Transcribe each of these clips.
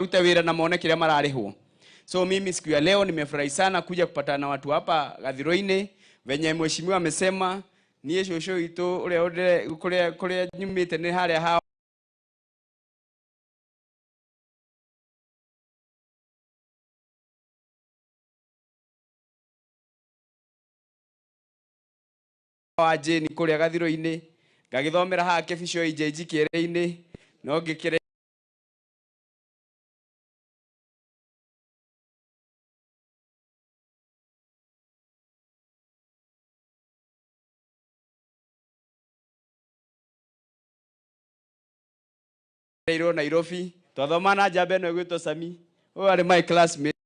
Rute wira na muone kiria mararihwo. So mimi siku ya leo nimefurahi sana kuja kupatana na watu hapa Gathiroini. Venye mheshimiwa amesema nie shosho itu uria undire kuria kuria nyumite ni haria ha wa Jane kuria Gathiroini, ngagithomera haha Kibico IJG Kiere-ini, no ngikire Nairobi twathoma na njamba ĩno ĩgwĩtwo Sami, ũyũ arĩ my classmate.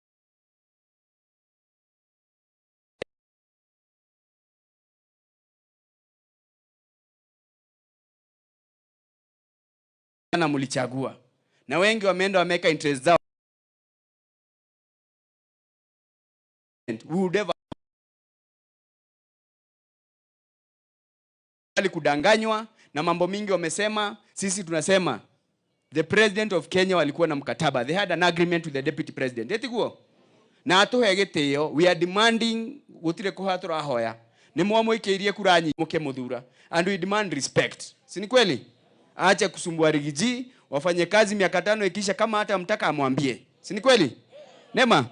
Na mulichagua na wengi wameenda wameka interest zao. We would never kudanganywa na mambo mingi wamesema. Sisi tunasema the president of Kenya walikuwa na mkataba, they had an agreement with the deputy president, etiguo na atuhe gitio. We are demanding, gutire kuha turahoya, ni mwamwikiirie kura nyingi muke muthura, and we demand respect, si ni kweli? Aache kusumbua Rigiji, wafanye kazi miaka 5 ikisha, kama hata mtaka amwambie, si ni kweli? Nema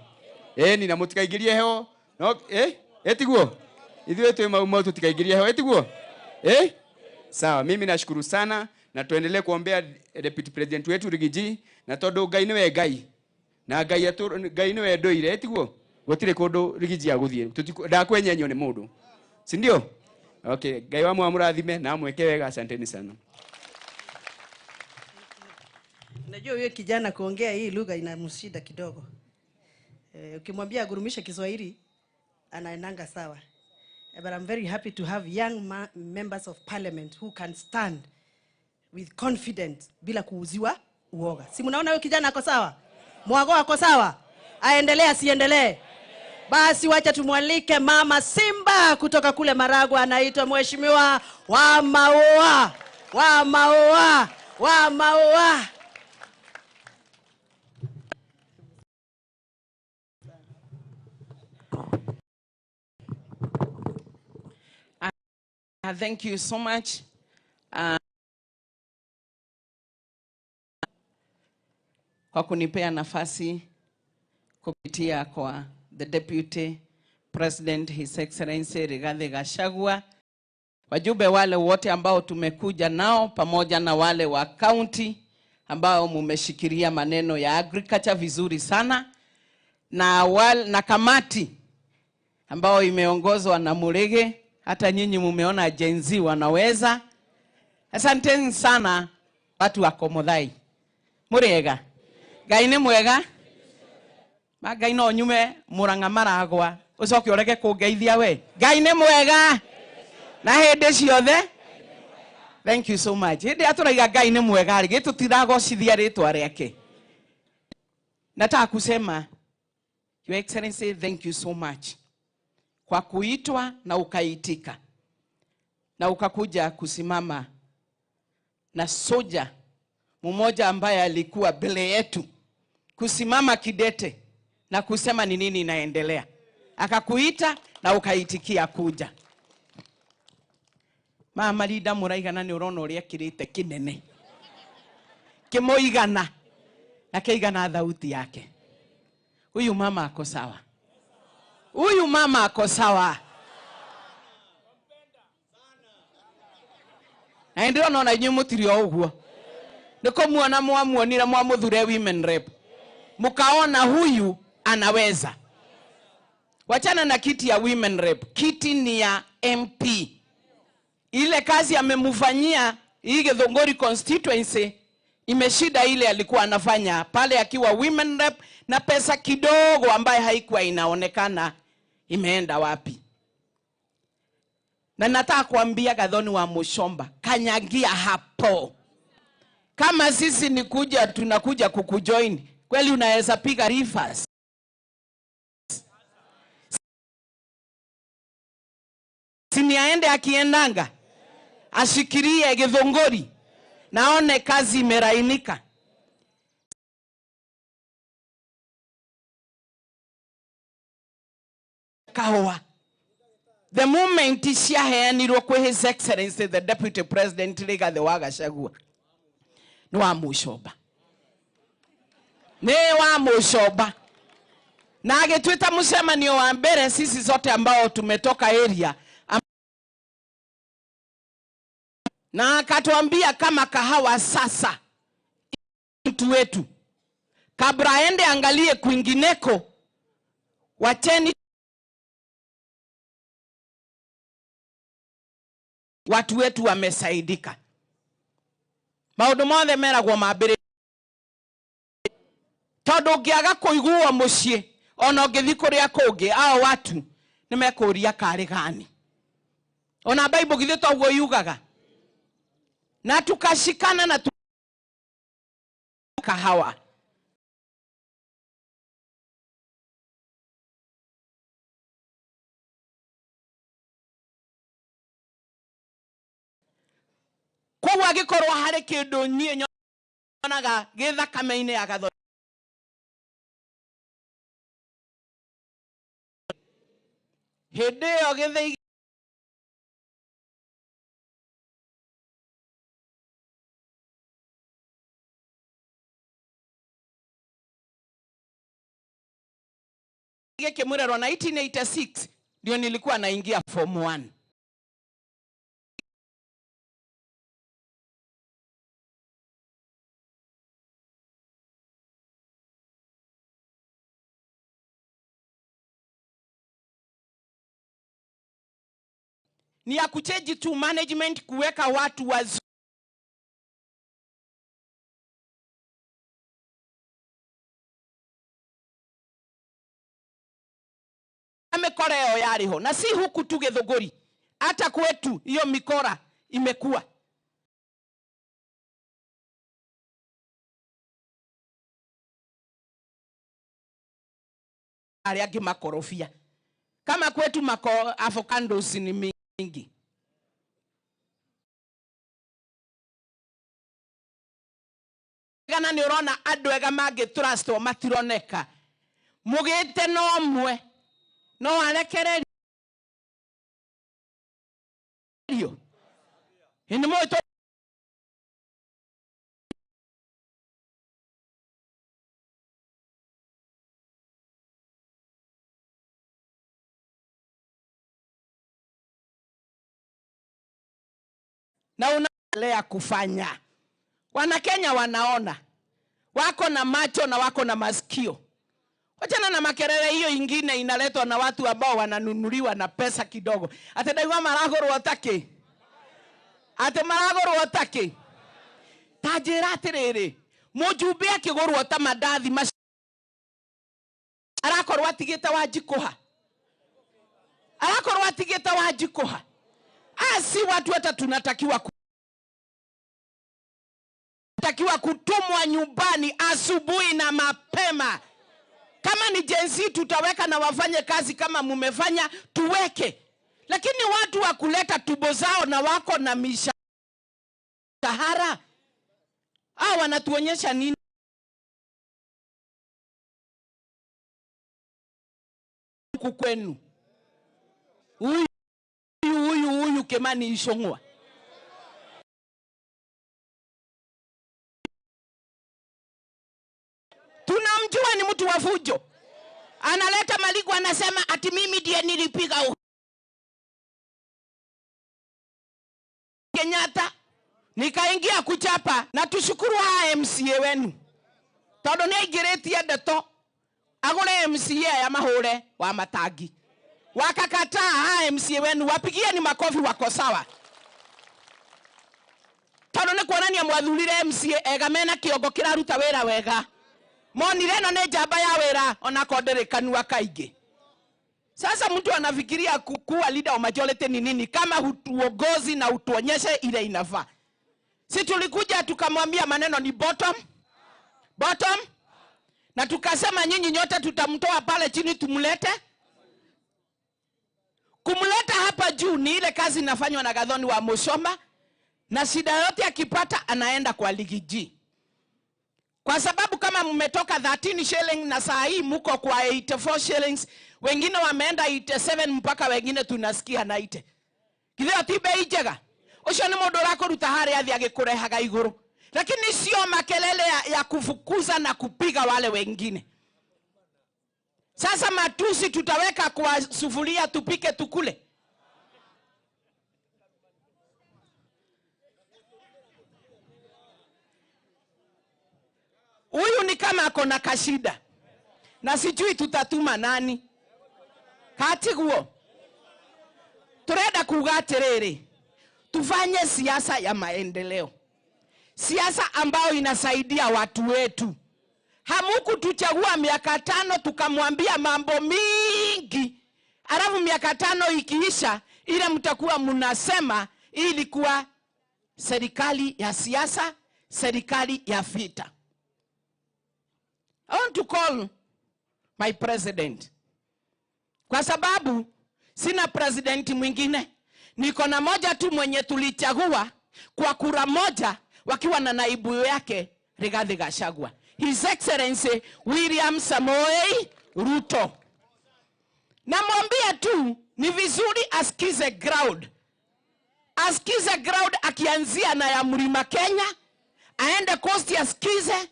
ni na mutikaingirie heo no, etiguo ithuĩ twĩ mau mau tutikaingirie heo, etiguo sawa. Mimi nashukuru sana na tuendelee kuombea deputy president wetu Rigiji, na tondu Ngai niwe Ngai na Ngai atu Ngai niwe ndoire, etiguo gutire kundu Rigiji aguthie ndakwenyenywo ni mundu, si ndio? Okay, Ngai wa mwamurathime na amweke wega. Asanteni sana. Najua huyo kijana kuongea hii lugha inamshida kidogo. Ukimwambia agurumishe Kiswahili anaendanga sawa. But I'm very happy to have young members of parliament who can stand with confidence bila kuuziwa uoga. Si mnaona huyo kijana ako sawa? Mwago ako sawa? Aendelee asiendelee? Basi wacha tumwalike Mama Simba kutoka kule Maragwa, anaitwa Mheshimiwa wa Maua. Wa Maua, wa Maua. Thank you so much. Kwa kunipea nafasi kupitia kwa the Deputy President His Excellency Rigathi Gachagua, wajumbe wale wote ambao tumekuja nao pamoja na wale wa county ambao mumeshikilia maneno ya agriculture vizuri sana, na kamati ambao imeongozwa na Murege. Hata nyinyi mumeona Gen Z wanaweza. Asanteni sana watu wa Komothai. Murega. Ngai ni mwega. Ma Ngai no nyume Murang'a Maragwa. Ucoke urege kungeithia we. Ngai ni mwega. Na hindi ciothe. Thank you so much. Hindi aturaiga Ngai ni mwega ri tutiragocithia ritwa riake. Nataka kusema Your Excellency, thank you so much kwa kuitwa na ukaitika na ukakuja kusimama na soja mmoja ambaye alikuwa mbele yetu kusimama kidete na kusema ni nini inaendelea. Akakuita na ukaitikia kuja. Mama Linda muraigana ni urona uria kirite kinene kimoigana na keigana thauti yake. Huyu mama ako sawa. Huyu mama ako sawa. Na ndio naona inyuĩ mũtirĩ o ũguo. Nĩko muona mwamuonire mwamũthure women rep. Mukaona huyu anaweza. Wachana na kiti ya women rep. Kiti ni ya MP. Ile kazi amemufanyia hii Githunguri constituency imeshida ile alikuwa anafanya pale akiwa women rep, na pesa kidogo ambaye haikuwa inaonekana imeenda wapi. Na nataka kuambia Gathoni wa Muchomba, kanyagia hapo. Kama sisi ni kuja tunakuja kukujoin, kweli unaweza piga reverse. Sini aende akiendanga ashikirie Githunguri naone kazi imerainika. kahua the moment ciaheanirwo kwĩ His Excellency the Deputy President Rigathi wa Gachagua nĩ wa Mucomba, nĩ wa Mucomba, na agĩtuĩta mũcemanio wa mbere sisi zote ambao tumetoka area, na akatuambia kama kahawa sasa mtu wetu kabla aende angalie kwingineko, wacheni watu wetu wamesaidika. Maundu mothe meragwo mambere, tondu ungiaga kuiguo mucii ona ungithi kuria kungi, ao watu nimekuria kari gani. Ona Bible githe toguo yugaga, na tukashikana na kahawa. Koguo agikorwo hari kindu nie nyonaga gi thakame-ini ya Gathoni, hindi iyo githii gikimurerwa 1986 ndio nilikuwa naingia form 1. Ni ya kucheji tu management, kuweka watu wazuri. Mikora yao yariho, na si huku tu Githunguri, hata kwetu hiyo mikora imekuwa. Aria angi makorofia kama kwetu mako avocados ni mingi. Gana ni urona andu ega mangi trust o matironeka, mugite no mwe no arekererio ni moito. Na unaendelea kufanya. Wanakenya wanaona, wako na macho na wako na masikio. Wachana na makelele hiyo ingine inaletwa na watu ambao wananunuliwa na pesa kidogo. Ate ndaigua maragũrwo takĩ? Ate maragũrwo takĩ? Ta njĩra atĩrĩrĩ, mũjumbe akĩgũrwo ta mandathi macio arakorwo atigĩte Wanjikũha, arakorwo atigĩte Wanjikũha. Asi watu hata tunatakiwa kutumwa nyumbani asubuhi na mapema. Kama ni Gen Z tutaweka na wafanye kazi kama mumefanya, tuweke. Lakini watu wa kuleta tubo zao na wako na mishahara, hao wanatuonyesha nini? Huku kwenu huyu huyu huyu Kimani Ichung'wa tunamjua ni mtu wa fujo. Analeta maligo, anasema ati mimi ndiye nilipiga Kenyatta nikaingia kuchapa. Na tushukuru haya MCA wenu tondu ni aingiritie ndeto agure MCA ya mahure wa matangi, wakakataa. Haya MCA wenu wapigie ni makofi, wako sawa, tondu ni kuonania mwathurire MCA ega mena kiongo kiraruta wira wega. Monire no ni njamba ya wira onako ndiri kanua kaingi. Sasa mtu anafikiria kuwa leader wa majority ni nini kama hutuongozi na utuonyeshe ile inafaa? Si tulikuja tukamwambia maneno ni bottom bottom, na tukasema nyinyi nyote tutamtoa pale chini tumlete. Kumleta hapa juu ni ile kazi inafanywa na Gathoni wa Muchomba, na shida yote akipata anaenda kwa ligi G. Kwa sababu kama mmetoka 13 shilling na saa hii mko kwa 84 shillings, wengine wameenda 87 mpaka wengine tunasikia 90. Githĩ ti bei njega? Ũcio nĩ mũndũ ũrakũruta harĩa thĩ agĩkũrehaga igũrũ. Lakini sio makelele ya kufukuza na kupiga wale wengine. Sasa matusi tutaweka kwa sufuria tupike tukule. Huyu ni kama ako na kashida. Na sijui tutatuma nani. Katiguo. Turenda kuga atiriri. Tufanye siasa ya maendeleo. Siasa ambayo inasaidia watu wetu. Hamukutuchagua miaka 5 tukamwambia mambo mingi. Alafu miaka 5 ikiisha, ile mtakuwa mnasema ilikuwa serikali ya siasa, serikali ya vita. I want to call my president. Kwa sababu sina president mwingine. Niko na moja tu mwenye tulichagua kwa kura moja wakiwa na naibu yake Rigathi Gachagua. His Excellency William Samoei Ruto. Namwambia tu ni vizuri asikize ground. Asikize ground akianzia na ya Mlima Kenya, aende Coast asikize,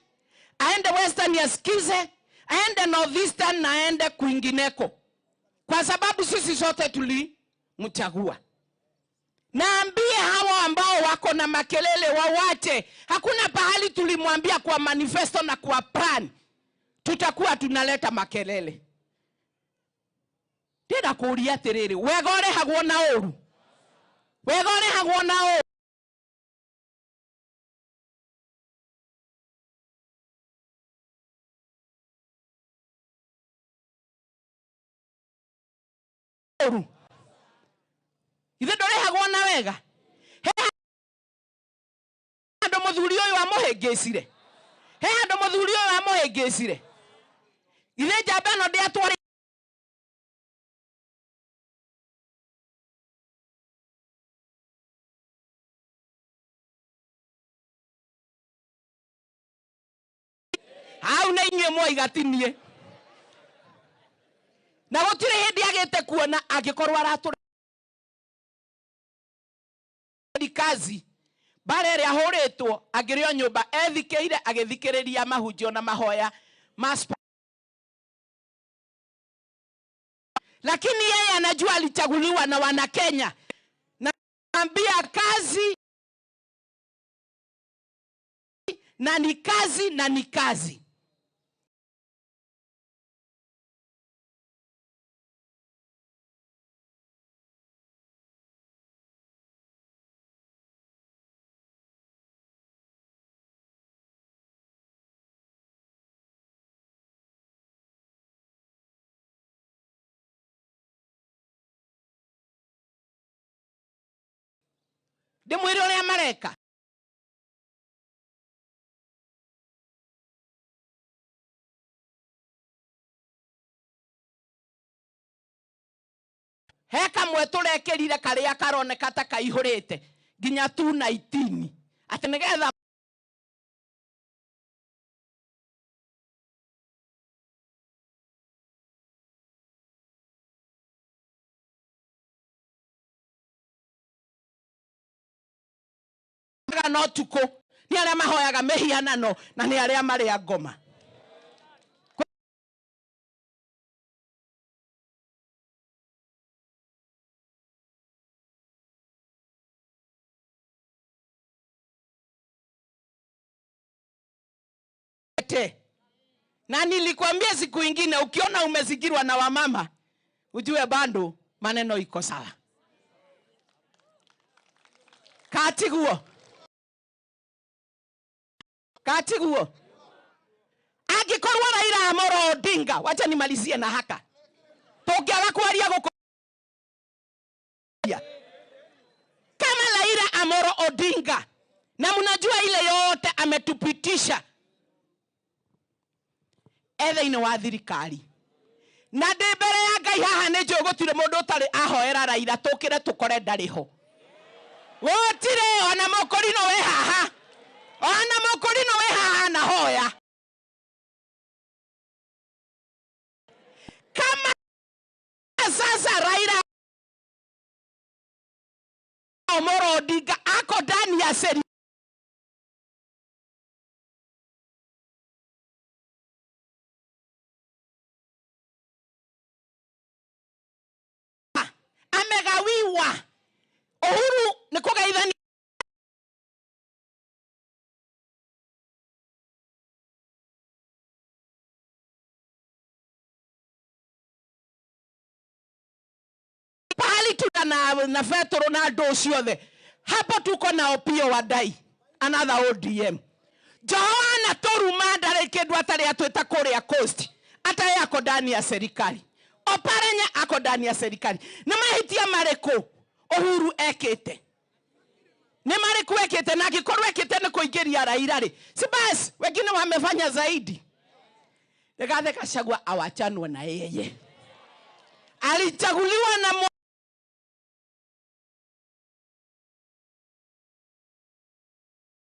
aende Western asikize, aende Northeastern na aende kwingineko. Kwa sababu sisi sote tulimchagua. Naambie hawa ambao wako na makelele wawache. Hakuna pahali tulimwambia kwa manifesto na kwa plan tutakuwa tunaleta makelele. Ndĩrenda kũũria atĩrĩrĩ, wega ũrĩhagwo na ũru? Wega ũrĩhagwo na ũru? Ithe ndũrĩhagwo na wega? He handũ mũthuri ũyũ amũhĩngĩcire. He handũ mũthuri ũyũ amũhĩngĩcire. Ithe njamba ĩno ndĩatwarĩ hau nĩ inyuĩ mwoiga ti niĩ. Na gũtirĩ hĩndĩ agĩte kuona angĩkorwo aratũra kazi bara ĩrĩa ahũrĩtwo angĩrĩ o nyũmba ethikĩire agĩthikĩrĩria mahunjio na mahoya maspa. Lakini yeye anajua alichaguliwa na wana Kenya. Na ambia kazi na ni kazi na ni kazi. Ndĩmwĩre ũrĩa mareka. He kamwe tũrekĩrire karĩa karoneka ta kaihũrĩte nginya 219 atĩ nĩgetha no tukũ nĩ arĩa mahoyaga mĩhianano na nĩ arĩa marĩ a ngoma. Na nilikwambia siku ingine, ukiona umezingirwa na wamama ujue bado maneno iko sawa. Katiguo. Katiguo. Angĩkorwo Raila Amolo Odinga, wacha nimalizie na haka. Tũngĩaga kwaria gũkũ. Kama Raila Amolo Odinga, na mnajua ile yote ametupitisha ethe-inĩ wa thirikari. Na ndĩ mbere ya Ngai haha nĩ njũĩ gũtirĩ mũndũ ũtarĩ ahoera Raila tũkĩre tũkore ndarĩ ho. Gũtirĩ, ona mũkũrinũ wĩ haha. Ona mũkũrinũ wĩ haha na hoya. sasa Raila Amolo Odinga ako ndani ya serikali. Amegawiwa. Uhuru ni kugaithania pahali tuna na Petro na andũ ciothe. Hapo tuko na Opiyo Wandayi, another ODM. Joana Toruma ndarĩ kĩndũ atarĩ atwĩta kũrĩa Coast, ata yeye ako ndani ya serikali. Oparanya ako ndani ya serikali. Nĩ mahĩtia marĩkũ Uhuru ekĩte? Nĩ marĩkũ ekĩte? Na angĩkorwo ekĩte nĩ kũingĩria Raila rĩ, si basi wengine wamefanya zaidi. Rigathi Gachagua awachanwe na yeye. Alichaguliwa na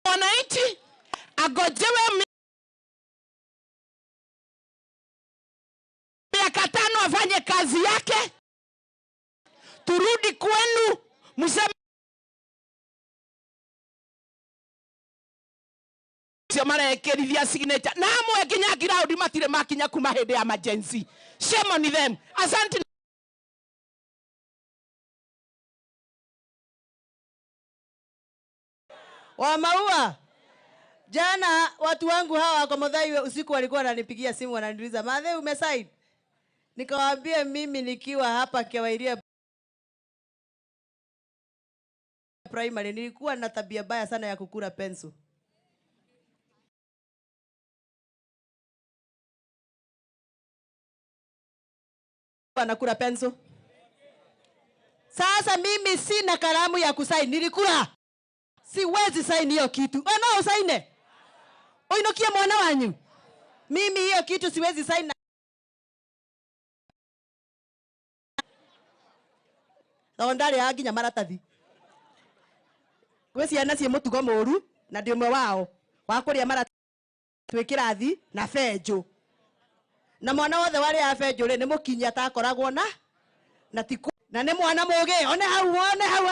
mwananchi, agojewe miaka 5 afanye kazi yake, turudi kwenu mseme cio marekerithia signature na amwe nginya ground matire makinya kuma hindi ya majenzi. Shame on them. Asante. Wa Maua, jana watu wangu hawa wako Muthaiga usiku walikuwa wananipigia simu wananiuliza, Mathe umesign? Nikawaambia mimi nikiwa hapa Kiawairia Primary nilikuwa na tabia baya sana ya kukula pencil. Anakula pencil. Sasa mimi sina kalamu ya kusign, nilikula. Siwezi sign hiyo kitu. Wewe no usaine. Uinukie mwana wanyu. Mimi hiyo kitu siwezi sign. Thondari ya nginya maratathi. Gwĩ ciana ciĩ mũtugo mũru na ndĩ ũmwe wao wa kũrĩa maratathi twĩ kĩrathi na benjũ. Na mwana wothe warĩa benjũ rĩ nĩ mũkinyi atakoragwo na ti na nĩ mwana mũgĩ. One hau, one hau,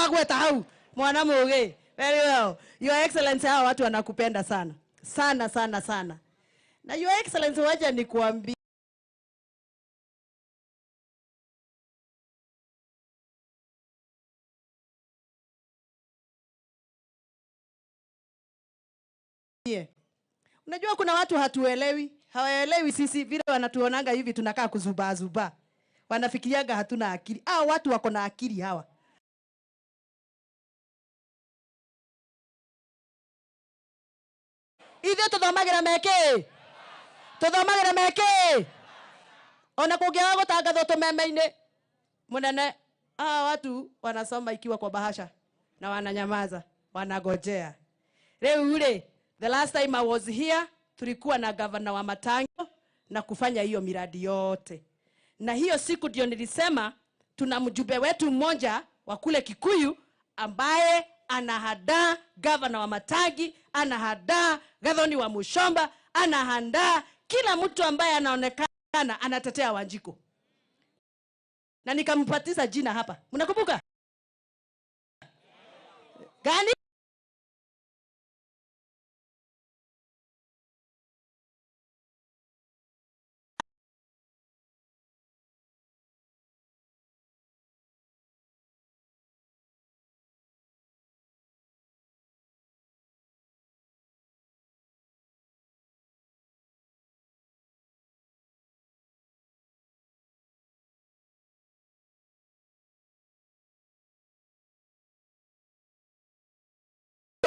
agweta hau. Mwana mũgĩ. Very well. Your Excellency, hawa watu wanakupenda sana. Sana sana sana. Na Your Excellency, wacha nikuambie. Unajua kuna watu hatuelewi, hawaelewi sisi vile wanatuonanga hivi tunakaa kuzubaa zubaa. Wanafikiriaga hatuna akili. Hao watu wako na akili hawa. Ithuĩ tũthomagĩra meke. Tũthomagĩra meke. Ona kũngĩaga gũtangathwo tũmeme-inĩ. Mũnene, hawa watu wanasoma ikiwa kwa bahasha na wananyamaza, wanagojea. Rĩu rĩ, the last time I was here tulikuwa na governor wa Matango na kufanya hiyo miradi yote. Na hiyo siku ndio nilisema tuna mjumbe wetu mmoja wa kule Kikuyu ambaye anahadaa governor wa Matangi, anahadaa Gathoni wa Mushomba, anahadaa kila mtu ambaye anaonekana anatetea Wanjiko. Na nikampatiza jina hapa. Mnakumbuka? Gani?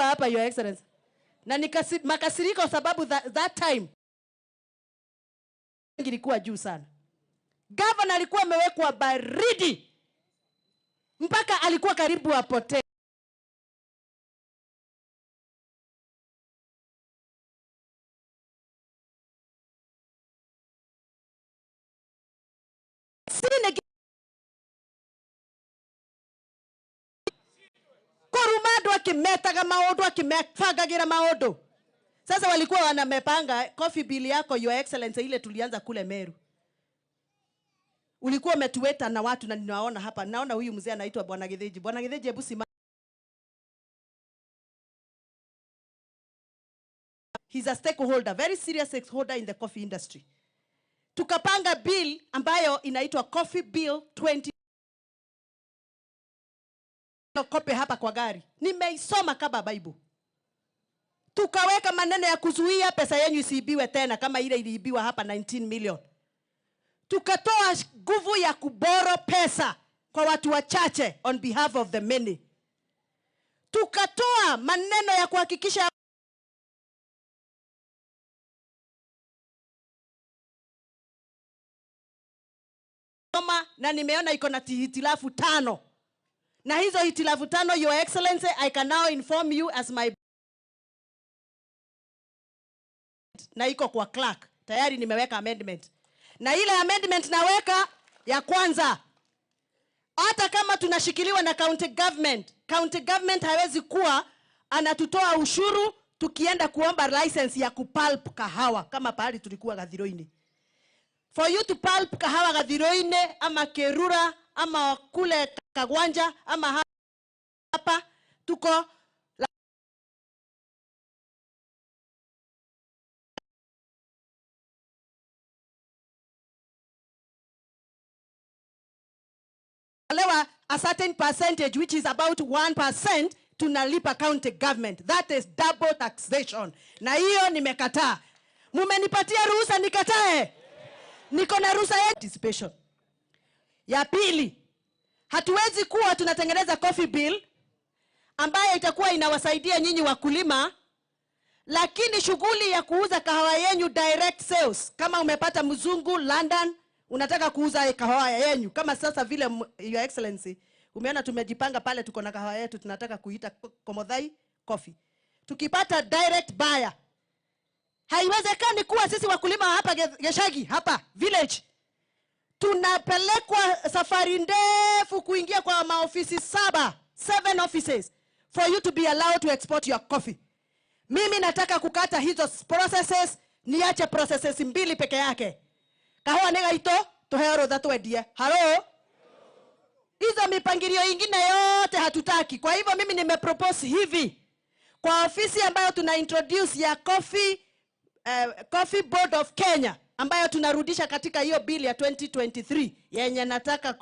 Hapa Your Excellency. Na makasiriko sababu that time ilikuwa juu sana. Governor alikuwa amewekwa baridi mpaka alikuwa karibu apotee. Korumando akimetaga maundu, akimefangagira maundu. Sasa walikuwa wanamepanga coffee bill yako Your Excellency ile tulianza kule Meru. Ulikuwa umetuweta na watu na ninaona hapa. Naona huyu mzee anaitwa Bwana Githinji. Bwana Githinji, hebu simama. He's a stakeholder, very serious stakeholder in the coffee industry. Tukapanga bill ambayo inaitwa Coffee Bill 20. Kope hapa kwa gari. Nimeisoma kama Bible. Tukaweka maneno ya kuzuia pesa yenu isiibiwe tena kama ile iliibiwa hapa 19 million. Tukatoa nguvu ya kuboro pesa kwa watu wachache on behalf of the many. Tukatoa maneno ya kuhakikisha na nimeona iko na hitilafu 5. Na hizo hitilafu 5, Your Excellency, I can now inform you as my na iko kwa clerk. Tayari nimeweka amendment. Na ile amendment naweka ya kwanza, hata kama tunashikiliwa na county government, county government hawezi kuwa anatutoa ushuru tukienda kuomba license ya kupulp kahawa kama pahali tulikuwa Gathiroini. For you to pulp kahawa Gathiroini ama Kerura ama kule Kagwanja ama hapa tuko lewa a certain percentage which is about 1% tunalipa county government. That is double taxation. Na hiyo nimekataa. Mumenipatia ruhusa nikatae? Niko na ruhusa ya participation. Ya pili, hatuwezi kuwa tunatengeneza coffee bill ambayo itakuwa inawasaidia nyinyi wakulima, lakini shughuli ya kuuza kahawa yenu direct sales, kama umepata mzungu London unataka kuuza kahawa yenu, kama sasa vile Your Excellency umeona tumejipanga pale, tuko na kahawa yetu tunataka kuita Komothai Coffee. Tukipata direct buyer, haiwezekani kuwa sisi wakulima hapa Geshagi hapa village tunapelekwa safari ndefu kuingia kwa maofisi 7 offices for you to be allowed to export your coffee. Mimi nataka kukata hizo processes, niache processes 2 peke yake. Kahawa nega ito tuheo rutha twendie. Halo? Hizo mipangilio ingine yote hatutaki. Kwa hivyo mimi nimepropose hivi kwa ofisi ambayo tuna introduce ya Coffee Board of Kenya, ambayo tunarudisha katika hiyo bill ya 2023 yenye nataka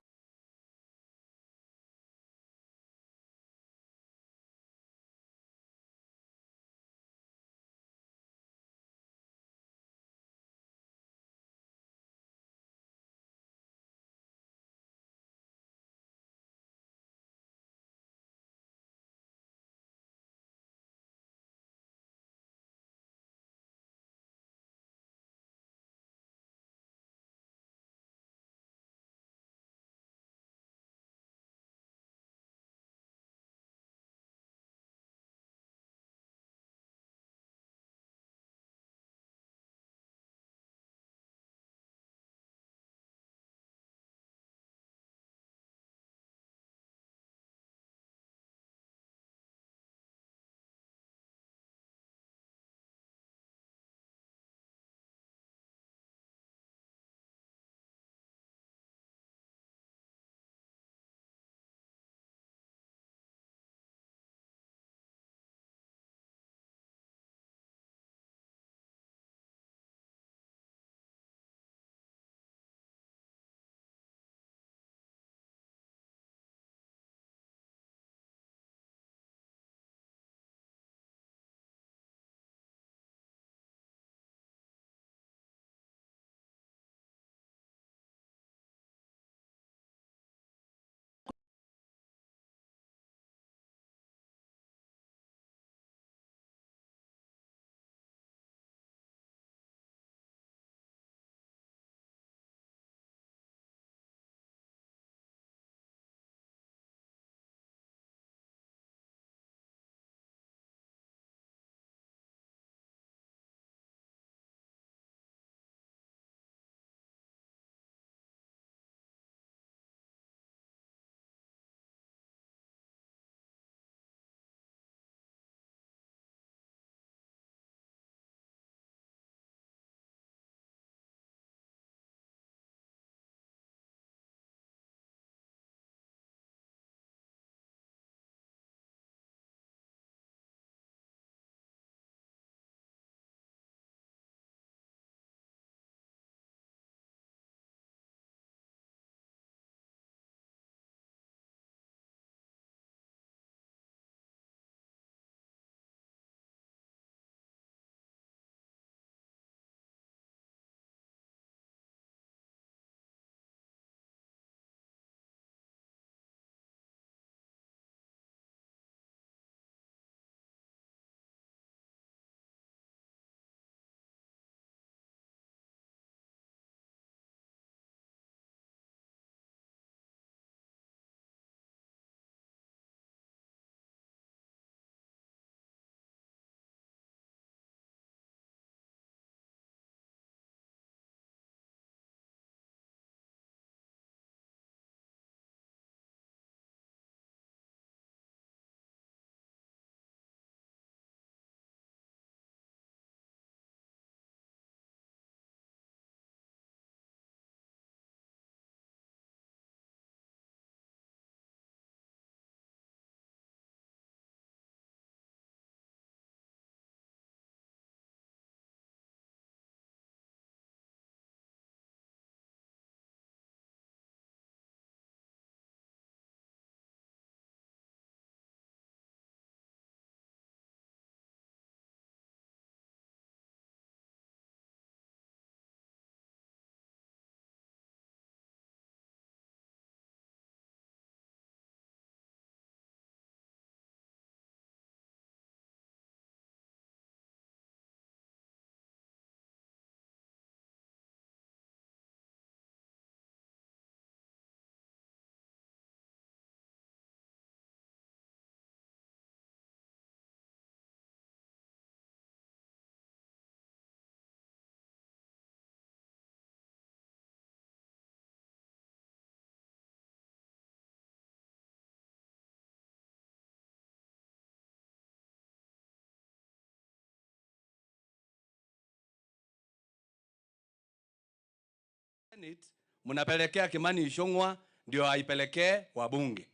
Senate mnapelekea Kimani Ichung'wa ndio aipelekee wabunge.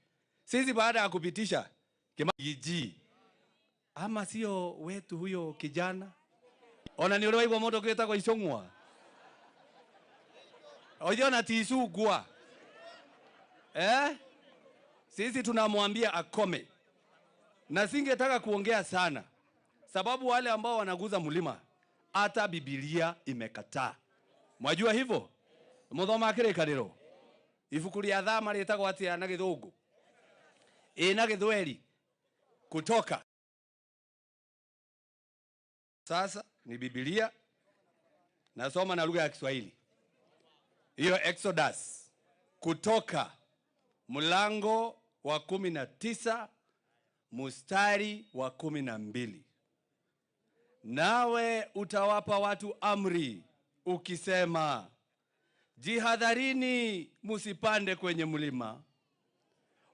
Sisi baada ya kupitisha Kimani G ama sio wetu huyo kijana, ona ni uri waigua mundu gwitagwo Ichung'wa ojo ti Icungwa eh? Sisi tunamwambia akome, na singetaka kuongea sana sababu wale ambao wanaguza mlima hata Biblia imekataa. Mwajua hivyo? Muthoma kirikaniro ibuku ria thama ritagwo atia na githungu ĩ na githweri kutoka. Sasa ni Biblia nasoma na lugha ya Kiswahili hiyo, Exodus kutoka mlango wa 19 mstari wa 12. Nawe utawapa watu amri ukisema, jihadharini musipande kwenye mlima,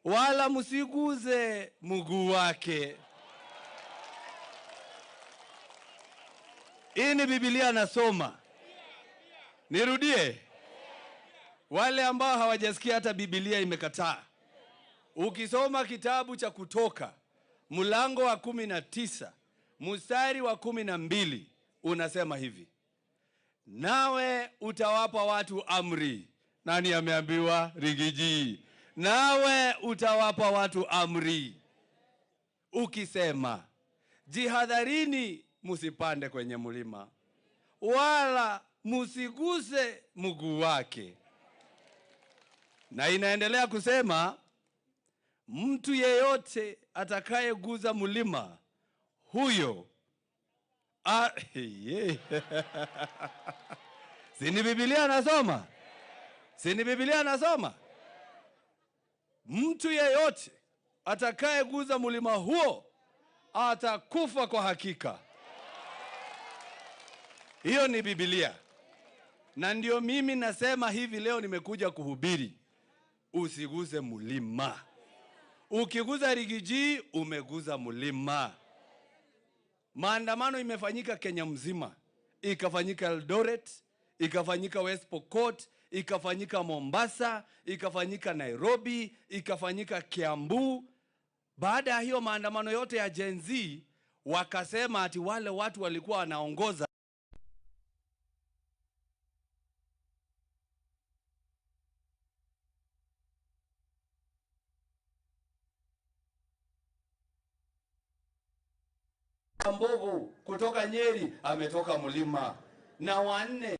wala musiguze mguu wake. Hii ni Biblia nasoma. Nirudie. Wale ambao hawajasikia hata Biblia imekataa. Ukisoma kitabu cha Kutoka mlango wa 19 mstari wa 12 unasema hivi: nawe utawapa watu amri. Nani ameambiwa? Rigiji. Nawe utawapa watu amri ukisema, jihadharini musipande kwenye mlima, wala musiguse mguu wake. Na inaendelea kusema, mtu yeyote atakayeguza mlima huyo Si ni Biblia nasoma? Si ni Biblia nasoma? Mtu yeyote atakayeguza mlima huo atakufa kwa hakika. Hiyo ni Biblia. Na ndio mimi nasema hivi leo nimekuja kuhubiri. Usiguze mlima. Ukiguza Rigiji umeguza mlima. Maandamano imefanyika Kenya mzima. Ikafanyika Eldoret, ikafanyika West Pokot, ikafanyika Mombasa, ikafanyika Nairobi, ikafanyika Kiambu. Baada ya hiyo maandamano yote ya Gen Z, wakasema ati wale watu walikuwa wanaongoza Mbovu kutoka Nyeri ametoka mlima, na wanne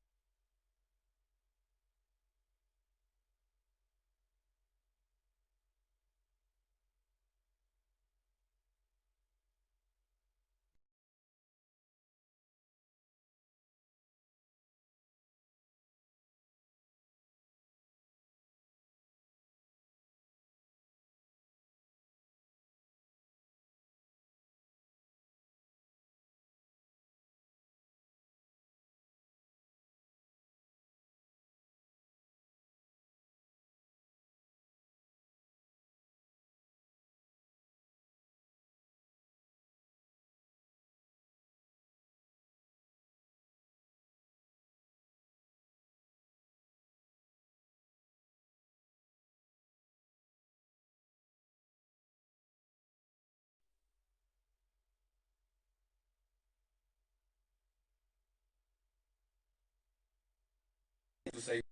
tusaidie.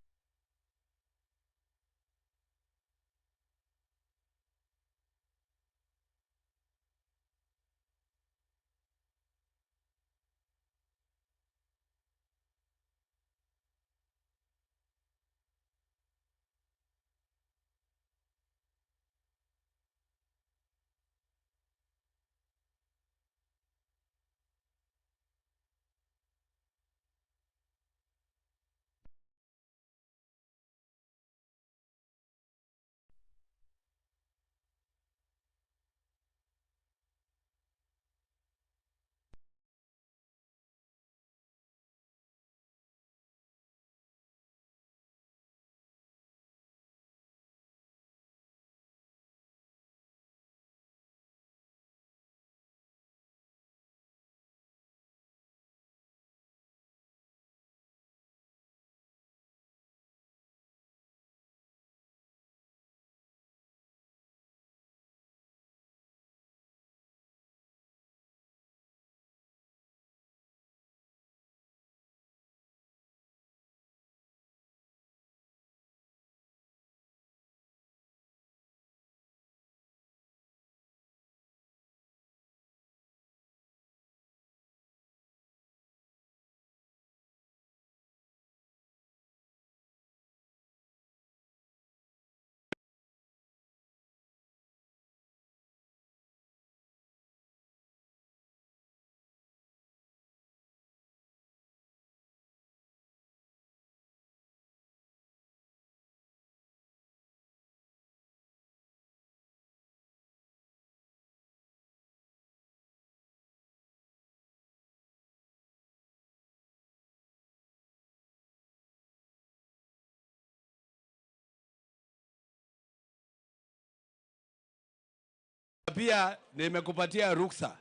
pia nimekupatia ruksa.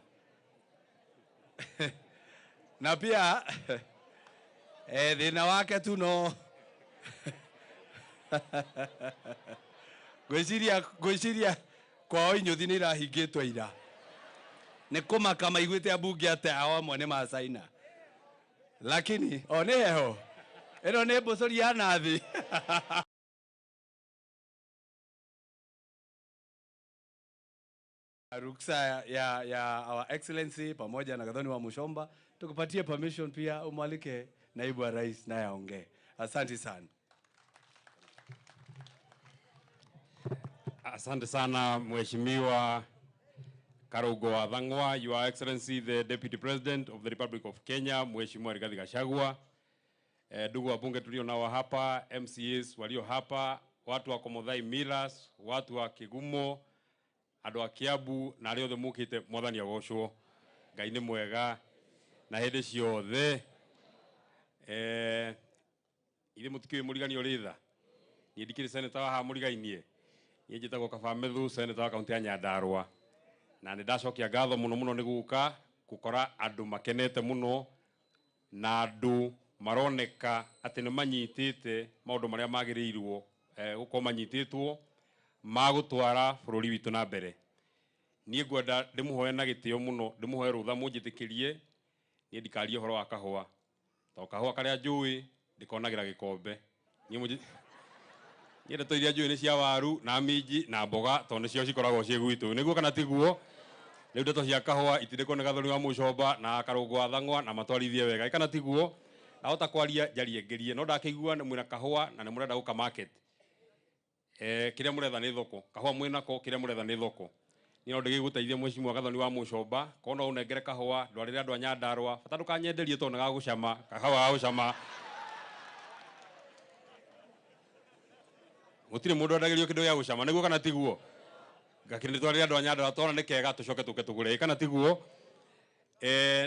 Na pia thina wake tu no ngwiciria kwao inyuthi nĩ irahingĩtwo ira. Nĩ kũmaka maiguĩte ambunge atĩ ao amwe nĩ macaina. Lakini o nĩ heho ĩno nĩ mbũcũri ya nathi. Ruksa ya Our Excellency pamoja na Gathoni wa Muchomba, tukupatie permission pia umwalike naibu wa rais naye aongee. Asante sana. Asante sana Mheshimiwa Karungo wa Thang'wa, Your Excellency the Deputy President of the Republic of Kenya, Mheshimiwa Rigathi Gachagua. Ndugu wabunge tulio nao hapa, MCAs walio hapa, watu wa Komothai Millers, watu wa Kigumo, andu a Kiambu na aria othe mukite, Mwathani agocwo. Ngai ni mwega na hindi ciothe. Ithe mutikiũĩ mũrigani ũrĩ tha. Niĩ ndikĩrĩ senator wa haha mũrigainie. Niĩ njĩtagwo Kaba Methu, senator wa kaunti ya Nyandarua. Na nĩ ndacokia ngatho mũno mũno nĩ gũka gũkora andũ makenete mũno na andũ maroneka atĩ nĩ manyitĩte maũndũ marĩa magĩrĩirwo gũkorwo manyitĩtwo ma gũtwara bũrũri witũ na mbere. Niĩ ngwenda ndĩmũhoe na gĩtĩo mũno, ndĩmũhoe rũtha mũnjĩtĩkĩrie, niĩ ndikarie ũhoro wa kahũa. Tondũ kahũa karĩa njũĩ ndĩkonagĩra gĩkombe. Niĩ ndeto iria njũĩ nĩ cia waru na minji na mboga tondũ nĩcio cikoragwo ciĩ gwitũ. Nĩguo kana tiguo? Rĩu ndeto cia kahũa itindĩkwo nĩ Gathoni wa Muchomba na Karungo wa Thang'wa na matwarithie wega. Kana tiguo? Ndahota kwaria njarie ngerie, no ndakĩigua nĩ mwĩna kahũa na nĩ mũrenda gũka market. Kĩrĩa mũretha nĩ thoko. Kahũa mwĩnako, kĩrĩa mũretha nĩ thoko. Niĩ no ndĩgĩgũteithie Mheshimiwa Gathoni wa Muchomba, korwo no ũnengere kahũa, ndwarĩre andũ a Nyandarua, bata ndũkanyenderie tondũ nĩ gagũcama, kahũa gagũcama. Gũtirĩ mũndũ endagĩrio kĩndũ gĩa gũcama, nĩguo kana tiguo? Ngakĩnĩtwarĩre andũ a Nyandarua twana nĩ kega tũcoke tũke tũgũre, kana tiguo?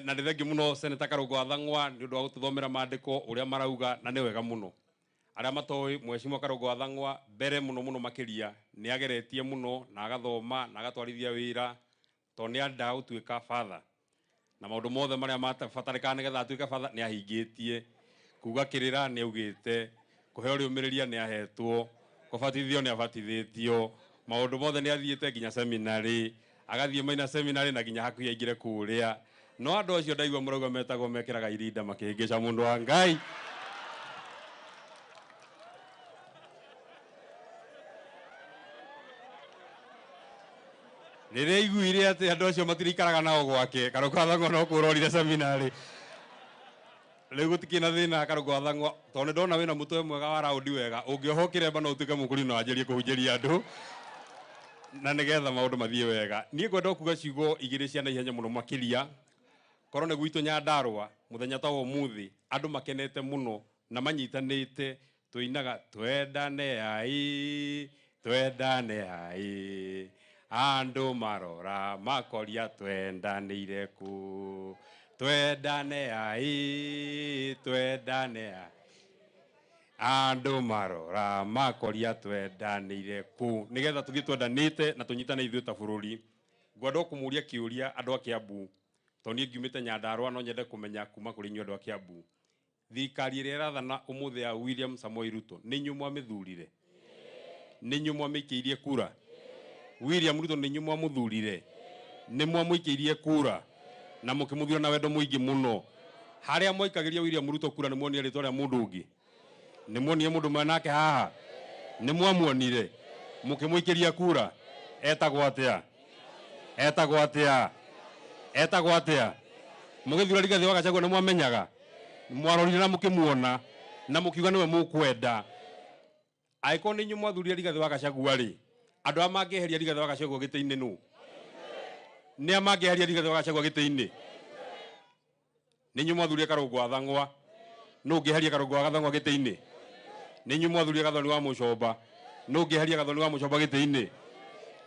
Na nĩ thengiũ mũno Senator Karungo wa Thang'wa nĩ ũndũ wa gũtũthomera maandĩko ũrĩa marauga na nĩ wega mũno. Arĩa matoĩ Mheshimiwa Karungo wa Thang'wa mbere mũno mũno makĩria nĩ ageretie mũno na agathoma na agatwarithia wĩra tondũ nĩ endaga gũtuĩka father. Na maũndũ mothe marĩa mabatarĩkanaga nĩgetha atuĩke father nĩ ahingĩtie. Kuga kĩrĩra nĩ augĩte, kũheo rĩũmĩrĩria nĩ ahetwo, kũbatithio nĩ abatithĩtio, maũndũ mothe nĩ athiĩte nginya seminary, agathiĩ maina seminary na nginya hakuhĩ aingĩre kũrĩa. No andũ acio ndaigua mũrauga metagwo mekĩraga irinda makĩhĩngĩca mũndũ wa Ngai. Rĩrĩa aiguire atĩ andũ acio matirikaraga nao gwake, Karungo wa Thang'wa no kũrorire seminary. Rĩu gũtikĩrĩ na thĩna Karungo wa Thang'wa, tondũ nĩ ndona wĩna mũtwe mwega wa raundi wega, ũngĩohwo kĩremba no ũtuĩke mũkũrinũ na wanjĩrĩrie kũhunjĩria andũ na nĩgetha maũndũ mathiĩ wega. Niĩ ngwenda kuga ciugo igĩrĩ cia naihenya mũno makĩria. Korwo nĩ gwitũ Nyandarua mũthenya ta wa ũmũthĩ andũ makenete mũno na manyitanĩte, tũinaga twendane ai, twendane ai, andũ marora makoria twendanĩire kũ, twendane ai, twendane ai, andũ marora makoria twendanĩire kũ, nĩgetha tũthiĩ twendanĩte na tũnyitane ithuĩ ta bũrũri. Ngwenda kũmũria kĩũria andũ a Kiambu, tondũ niĩ ngiumĩte Nyandarua no nyende kũmenya kuma kũrĩ inyuĩ andũ a Kiambu. Thirikari ĩrĩa ĩrathana ũmũthĩ ya William Samoei Ruto nĩ inyuĩ mwamĩthurire? Nĩ inyuĩ mwamĩikĩirie kura? William Ruto nĩ inyuĩ mwamũthurire? Nĩ mwamũikĩirie kura na mũkĩmũthura na wendo mũingĩ mũno? Harĩa mwaikagĩria William Ruto kura nĩ muonire rĩtwa rĩa mũndũ ũngĩ? Nĩ muonire mũndũ mwena nake haha? Nĩ mwamuonire mũkĩmũikĩria kura? Etagwo atĩa? Etagwo atĩa? Etagwo atĩa? Mũgĩthura Rigathĩ wa Gachagua nĩ mwamenyaga? Mwarorire na mũkĩmuona na mũkiuga nĩwe mũkwenda. Angĩkorwo nĩ inyuĩ mwathurire Rigathĩ wa Gachagua rĩ, andũ arĩa mangĩeheria Rigathĩ wa Gachagua gĩtĩ-inĩ nũ? Nĩ a mangĩeheria Rigathĩ wa Gachagua gĩtĩ-inĩ? Nĩ inyuĩ mwathurire Karungo wa Thang'wa. Nũ ũngĩeheria Karungo wa Thang'wa gĩtĩ-inĩ? Nĩ inyuĩ mwathurire Gathoni wa Muchomba. Nũ ũngĩeheria Gathoni wa Muchomba gĩtĩ-inĩ?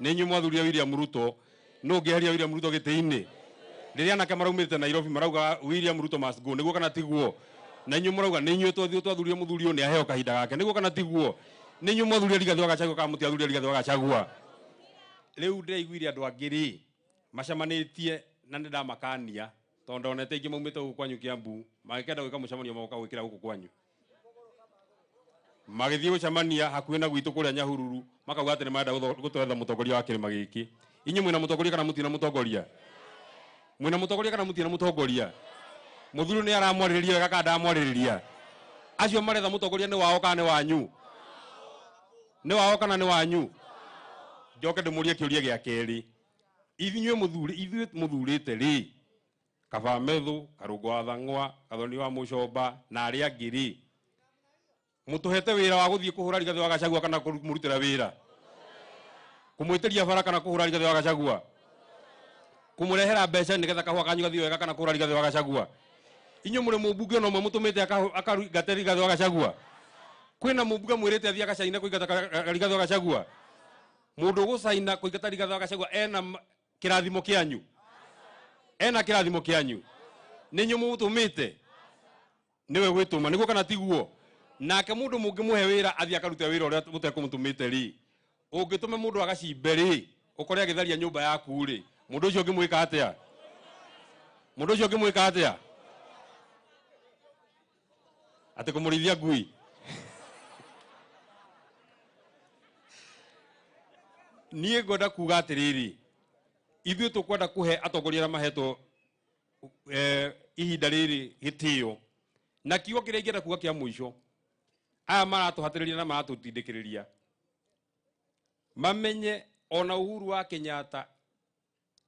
Nĩ inyuĩ mwathurire William Ruto. Nũ ũngĩeheria William Ruto gĩtĩ-inĩ? Rĩrĩa anake maraumĩte Nairobi marauga William Ruto must go, nĩguo kana tiguo? Na inyuĩ mũrauga nĩ inyuĩ twathurire mũthuri ũyũ nĩ aheo kahinda gake, nĩguo kana tiguo? Nĩ inyuĩ mwathurire Rigathĩ wa Gachagua kana mũtiathurire Rigathĩ wa Gachagua? Rĩu ndĩraiguire andũ angĩ rĩ macemanĩtie na nĩ ndamakania tondũ ndonete ingĩ maumĩte gũkũ kwanyu Kiambu magĩkenda gwĩka mũcemanio magoka gwĩkĩra gũkũ kwanyu. Magĩthiĩ gũcemania hakuhĩ na gwitũ kũrĩa Nyahururu makauga atĩ nĩ marenda gũtwetha mũtongoria wa kĩrĩma gĩkĩ. Inyuĩ mwĩna mũtongoria kana mũtirĩ na mũtongoria? Mwĩna mũtongoria kana mũtirĩ na mũtongoria? Mũthuri nĩ aramwarĩrĩria wega kana ndamwarĩrĩria? Acio maretha mũtongoria nĩ wao kana nĩ wanyu? Nĩ wao kana nĩ wanyu? Njoke ndĩmũrie kĩũria gĩa kerĩ. Inyuĩ mũthuri, ithuĩ mũthurĩte rĩ, Kaba Methu, Karũngũ wa Thang'wa, Gathoni wa Mũcomba na arĩa angĩ rĩ, mũtũhete wĩra wa gũthiĩ kũhũra Rigathĩ wa Gachagua kana kũmũrutĩra wĩra? Kũmwĩtĩria bara kana kũhũra Rigathĩ wa Gachagua? Kũmũrehera mbeca nĩgetha kahũa kanyu gathiĩ wega kana kũhũra Rigathĩ wa Gachagua? Inyuĩ mũrĩ mũmbunge ona ũmwe mũtũmĩte akaingate Rigathĩ wa Gachagua? Kwĩna mũmbunge mwĩrĩte athiĩ agacaine kũingata Rigathĩ wa Gachagua? Mũndũ ũgũcaina kũingata Rigathĩ wa Gachagua ena kĩrathimo kĩanyu? Ena kĩrathimo kĩanyu? Nĩ inyuĩ mũmũtũmĩte? Nĩwe gwĩtũma, nĩguo kana tiguo? Nake mũndũ mũngĩmũhe wĩra athiĩ akarute wĩra ũrĩa mũtekũmũtũmĩte rĩ, ũngĩtũme mũndũ agacimbe rĩ, ũkore agĩtharia nyũmba yaku rĩ, mũndũ ũcio ũngĩmwĩka atĩa? Mũndũ ũcio ũngĩmwĩka atĩa? Atĩ kũmũrĩithia ngui? Niĩ ngwenda kuga atĩrĩrĩ, ithuĩ tũkwenda kũhe atongoria arĩa mahetwo ihinda rĩrĩ gĩtĩo. Na kiugo kĩrĩa ingĩenda kuga kĩa mũico, aya maratũhatĩrĩria na maratũtindĩkĩrĩria mamenye ona Uhuru wa Kenyatta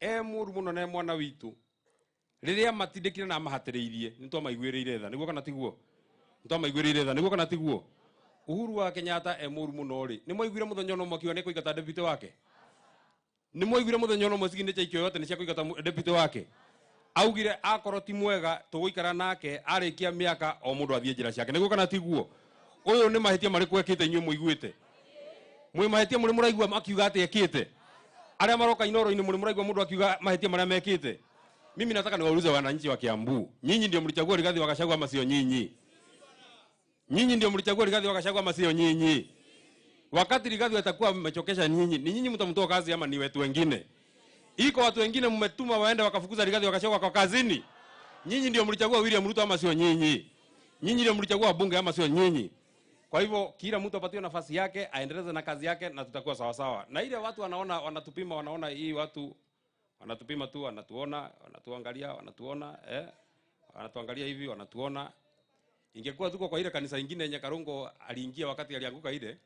e mũru mũno na e mwana witũ, rĩrĩa matindĩkire na mahatĩrĩirie nĩ twamaiguĩrĩire tha, nĩguo kana tiguo? Nĩ twamaiguĩrĩire tha, nĩguo kana tiguo? Uhuru wa Kenyatta e mũru mũno rĩ, nĩ mwaiguire mũthenya ũmwe akiuga nĩ kũingata deputy wake? Nĩ mwaiguire mũthenya ũmwe signature ikĩoywo atĩ nĩ cia kũingata deputy wake? Augire akorwo ti mwega tũgũikara nake arĩkia mĩaka o mũndũ athiĩ njĩra ciake, nĩguo kana tiguo? Ũyũ nĩ mahĩtia marĩkũ ekĩte inyuĩ mũiguĩte? Mwĩ mahĩtia mũrĩ mũraigua akiuga atĩ ekĩte? Arĩa maroka Inooro-inĩ mũrĩ mũraigua mũndũ akiuga mahĩtia marĩa mekĩte? Mimi nataka niwaulize wananchi wa Kiambu, nyinyi ndio mlichagua Rigathi wa Gachagua ama sio nyinyi? Nyinyi ndio mlichagua Rigathi wa Gachagua ama sio nyinyi? Wakati Rigathi atakuwa mmechokesha nyinyi, ni nyinyi mtamtoa kazi ama ni wetu wengine? Iko watu wengine mmetuma waende wakafukuza Rigathi wa Gachagua kwa kazini? Nyinyi ndio mlichagua William Ruto ama sio nyinyi? Nyinyi ndio mlichagua bunge ama sio nyinyi? Kwa hivyo kila mtu apatiwe nafasi yake, aendeleze na kazi yake na tutakuwa sawa sawa. Na ile watu wanaona wanatupima, wanaona hii watu wanatupima tu, wanatuona, wanatuangalia, wanatuona, wanatuangalia hivi, wanatuona. Ingekuwa tuko kwa ile kanisa ingine yenye Karungo aliingia wakati alianguka ile.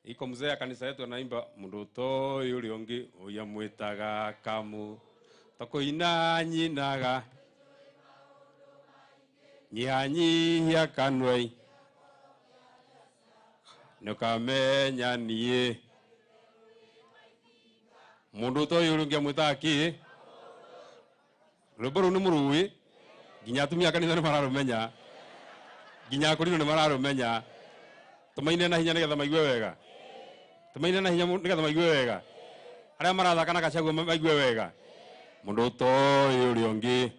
Iko mzee ya kanisa yetu anaimba mundu toyu uri ungi uya mwitaga kamu tokoina nyinaga nyihanyihia kanwei nĩũkamenya niĩ mũndũ ta ũyũ ũrĩa ũngĩamwĩtaga kĩ? Rwĩmbo rũu nĩ mũrũĩ, nginya atumia a kanitha nĩ mararũmenya, nginya akũrinũ nĩ mararũmenya. Tũmaine na hinya nĩgetha maigue wega, tũmaine na hinya nĩgetha maigue wega, arĩa marathaka na Gachagua maigue wega. Mũndũ ta ũyũ ũrĩa ũngĩ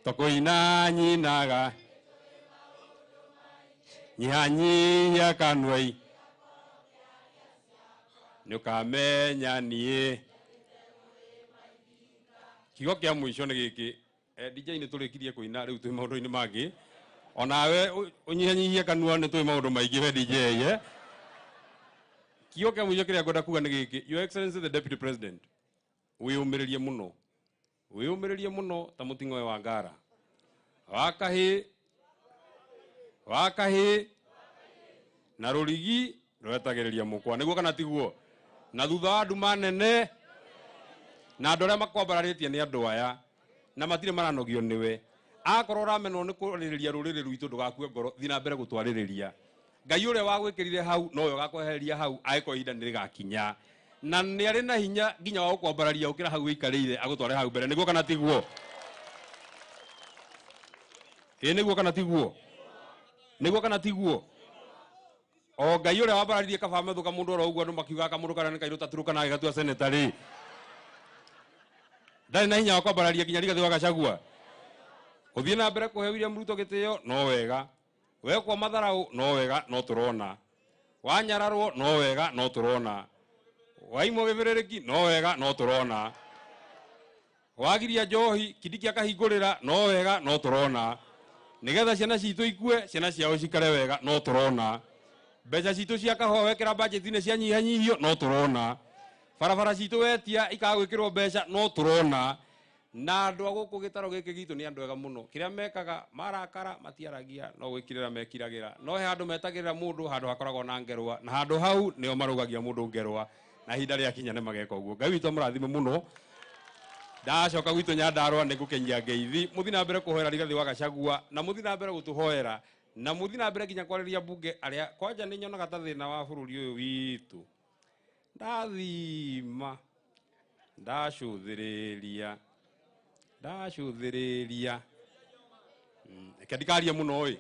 tũkũina nyinaga nyihanyihia kanwei nĩũkamenya niĩ. Kiugo kĩa mũico nĩ gĩkĩ, DJ nĩ tũrĩkirie kũina, rĩu twĩ maũndũ-inĩ mangĩ. Onawe ũnyihanyihie kanua nĩ twĩ maũndũ maingĩ we DJ, eh? Kiugo kĩa mũico kĩrĩa ngwenda kuga nĩ gĩkĩ, Your Excellency the Deputy President, wĩyũmĩrĩrie mũno, wĩyũmĩrĩrie mũno ta mũting'oe wa ngara wa kahĩ wa kahĩ na rũrigi rwetagĩrĩria mũkwa, nĩguo kana tiguo? Na thutha wa nduma nene na andũ arĩa makwambararĩtie nĩ andũ aya na matirĩ maranogio nĩwe. Akorwo ũramenwo nĩ kwarĩrĩria rũrĩrĩ rwitũ, ndũgakue ngoro, thiĩ na mbere gũtwarĩrĩria. Ngai ũrĩa wagwĩkĩrire hau nowe ũgakwehereria hau angĩkorwo ihinda nĩ rĩgakinya. Na nĩ arĩ na hinya nginya wa gũkwambararia ũkĩra hau wĩikarĩire agũtware hau mbere, nĩguo kana tiguo? Ĩĩ nĩguo kana tiguo? Nĩguo kana tiguo? O Ngai ũrĩa wambararirie Kaba Methu kamũndũ oro ũguo andũ makiugaga kamũndũ karĩa nĩ kairũ ta Turukana agĩgatua seneta rĩ, ndarĩ na hinya wa kwambararia nginya Rigathĩ wa Gachagua. Gũthiĩ na mbere kũhe William Ruto gĩtĩo no wega, wekwo matharau no wega, no tũrona. Wanyararwo no wega no tũrona. Waimwo gĩbĩrĩrĩki no wega no tũrona. Wagiria njohi Kindiki akahingũrĩra no wega no tũrona. Nĩgetha ciana citũ ikue, ciana ciao cikare wega no tũrona. Mbeca citũ cia kahũa wekĩra budget-inĩ cianyihanyihio no tũrona. Barabara citũ wetia ikaga gwĩkĩrwo mbeca no tũrona. Na andũ a gũkũ gĩtaro gĩkĩ gitũ nĩ andũ ega mũno. Kĩrĩa mekaga marakara matiaragia no gwĩkirĩra mekiragĩra. No he handũ metagĩrĩra mũndũ handũ hakoragwo na ngerwa, na handũ hau nĩo marũgagia mũndũ ngerwa, na ihinda rĩakinya nĩ mageka ũguo. Ngai witũ amũrathime mũno. Ndacoka gwitũ Nyandarũa nĩ ngũkenyia ngeithi. Mũthiĩ na mbere kũhoera Rigathĩ wa Gachagua, na mũthiĩ na mbere gũtũhoera, na mũthiĩ na mbere nginya kwarĩria mbunge arĩa kwanja nĩ nyonaga ta thĩna wa bũrũri ũyũ witũ. Ndathima, ndacũthĩrĩria, ndacũthĩrĩria. Reke ndikarie mũno ĩ.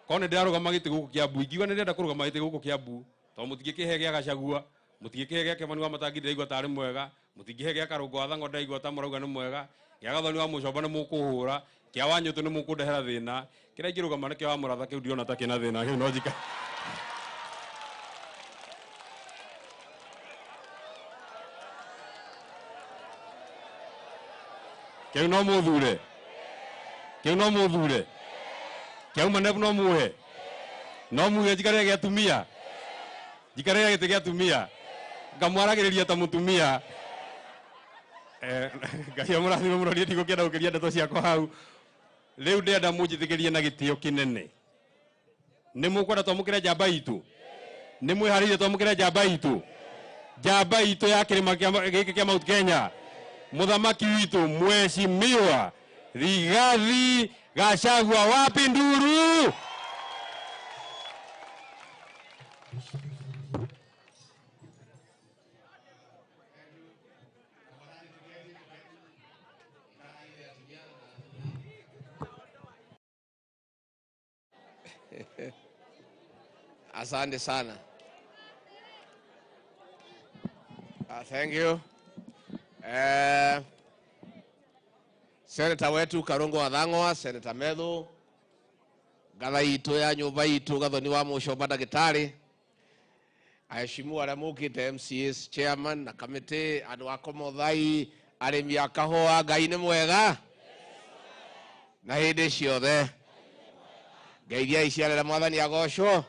Korwo nĩ ndĩrarũgama gĩtĩ gũkũ Kiambu, ingiuga nĩ ndĩrenda kũrũgama gĩtĩ gũkũ Kiambu, tondũ mũtingĩkĩhe gĩa Gachagua, mũtingĩkĩhe gĩa Kĩmani wa Matangi ndĩraigua tarĩ mwega, mũtingĩhe gĩa Karũngũ wa Thang'wa ndĩraigua ta mũrauga nĩ mwega, gĩa Gathoni wa Mũcomba nĩ mũkũhũra, kĩa Wanyũtũ nĩ mũkũndehera thĩna, kĩrĩa ingĩrũgama nĩkĩo wa Mũratha kĩu ndirona ta kĩna thĩna, kĩu no njika. Kĩu no mũthure, kĩu no mũthure, kĩauma nebu no muhe, no muhe njikarĩre gĩa atumia, njikarĩre gĩtĩ gĩa atumia, ngamwaragĩrĩria ta mũtumia. Ngai amũrathime mũno, niĩ ndigũkĩenda gũkĩria ndeto ciakwa hau. Rĩu ndĩrenda mũnjĩtĩkĩrie na gĩtĩo kĩnene. Nĩ mũkwenda twamũkĩre njamba itũ? Nĩ mwĩharĩirie twamũkĩre njamba itũ? Njamba itũ ya kĩrĩma gĩkĩ kĩa Mount Kenya, mũthamaki witũ Mheshimiwa Rigathi Gachagua. Wapi nduru? Asante sana. Thank you. Senator wetu Karungo wa Thang'wa, Senator Methu, ngatha itũ ya nyũmba itũ Gathoni wa Mũcomba ndagĩtarĩ, aheshimu arĩa mũkĩte MCAs chairman na committee, andũ a Komothai, arĩmi a kahũa, Ngai nĩ mwega na hĩndĩ ciothe. Ngeithia iciarĩra Mwathani agocwo.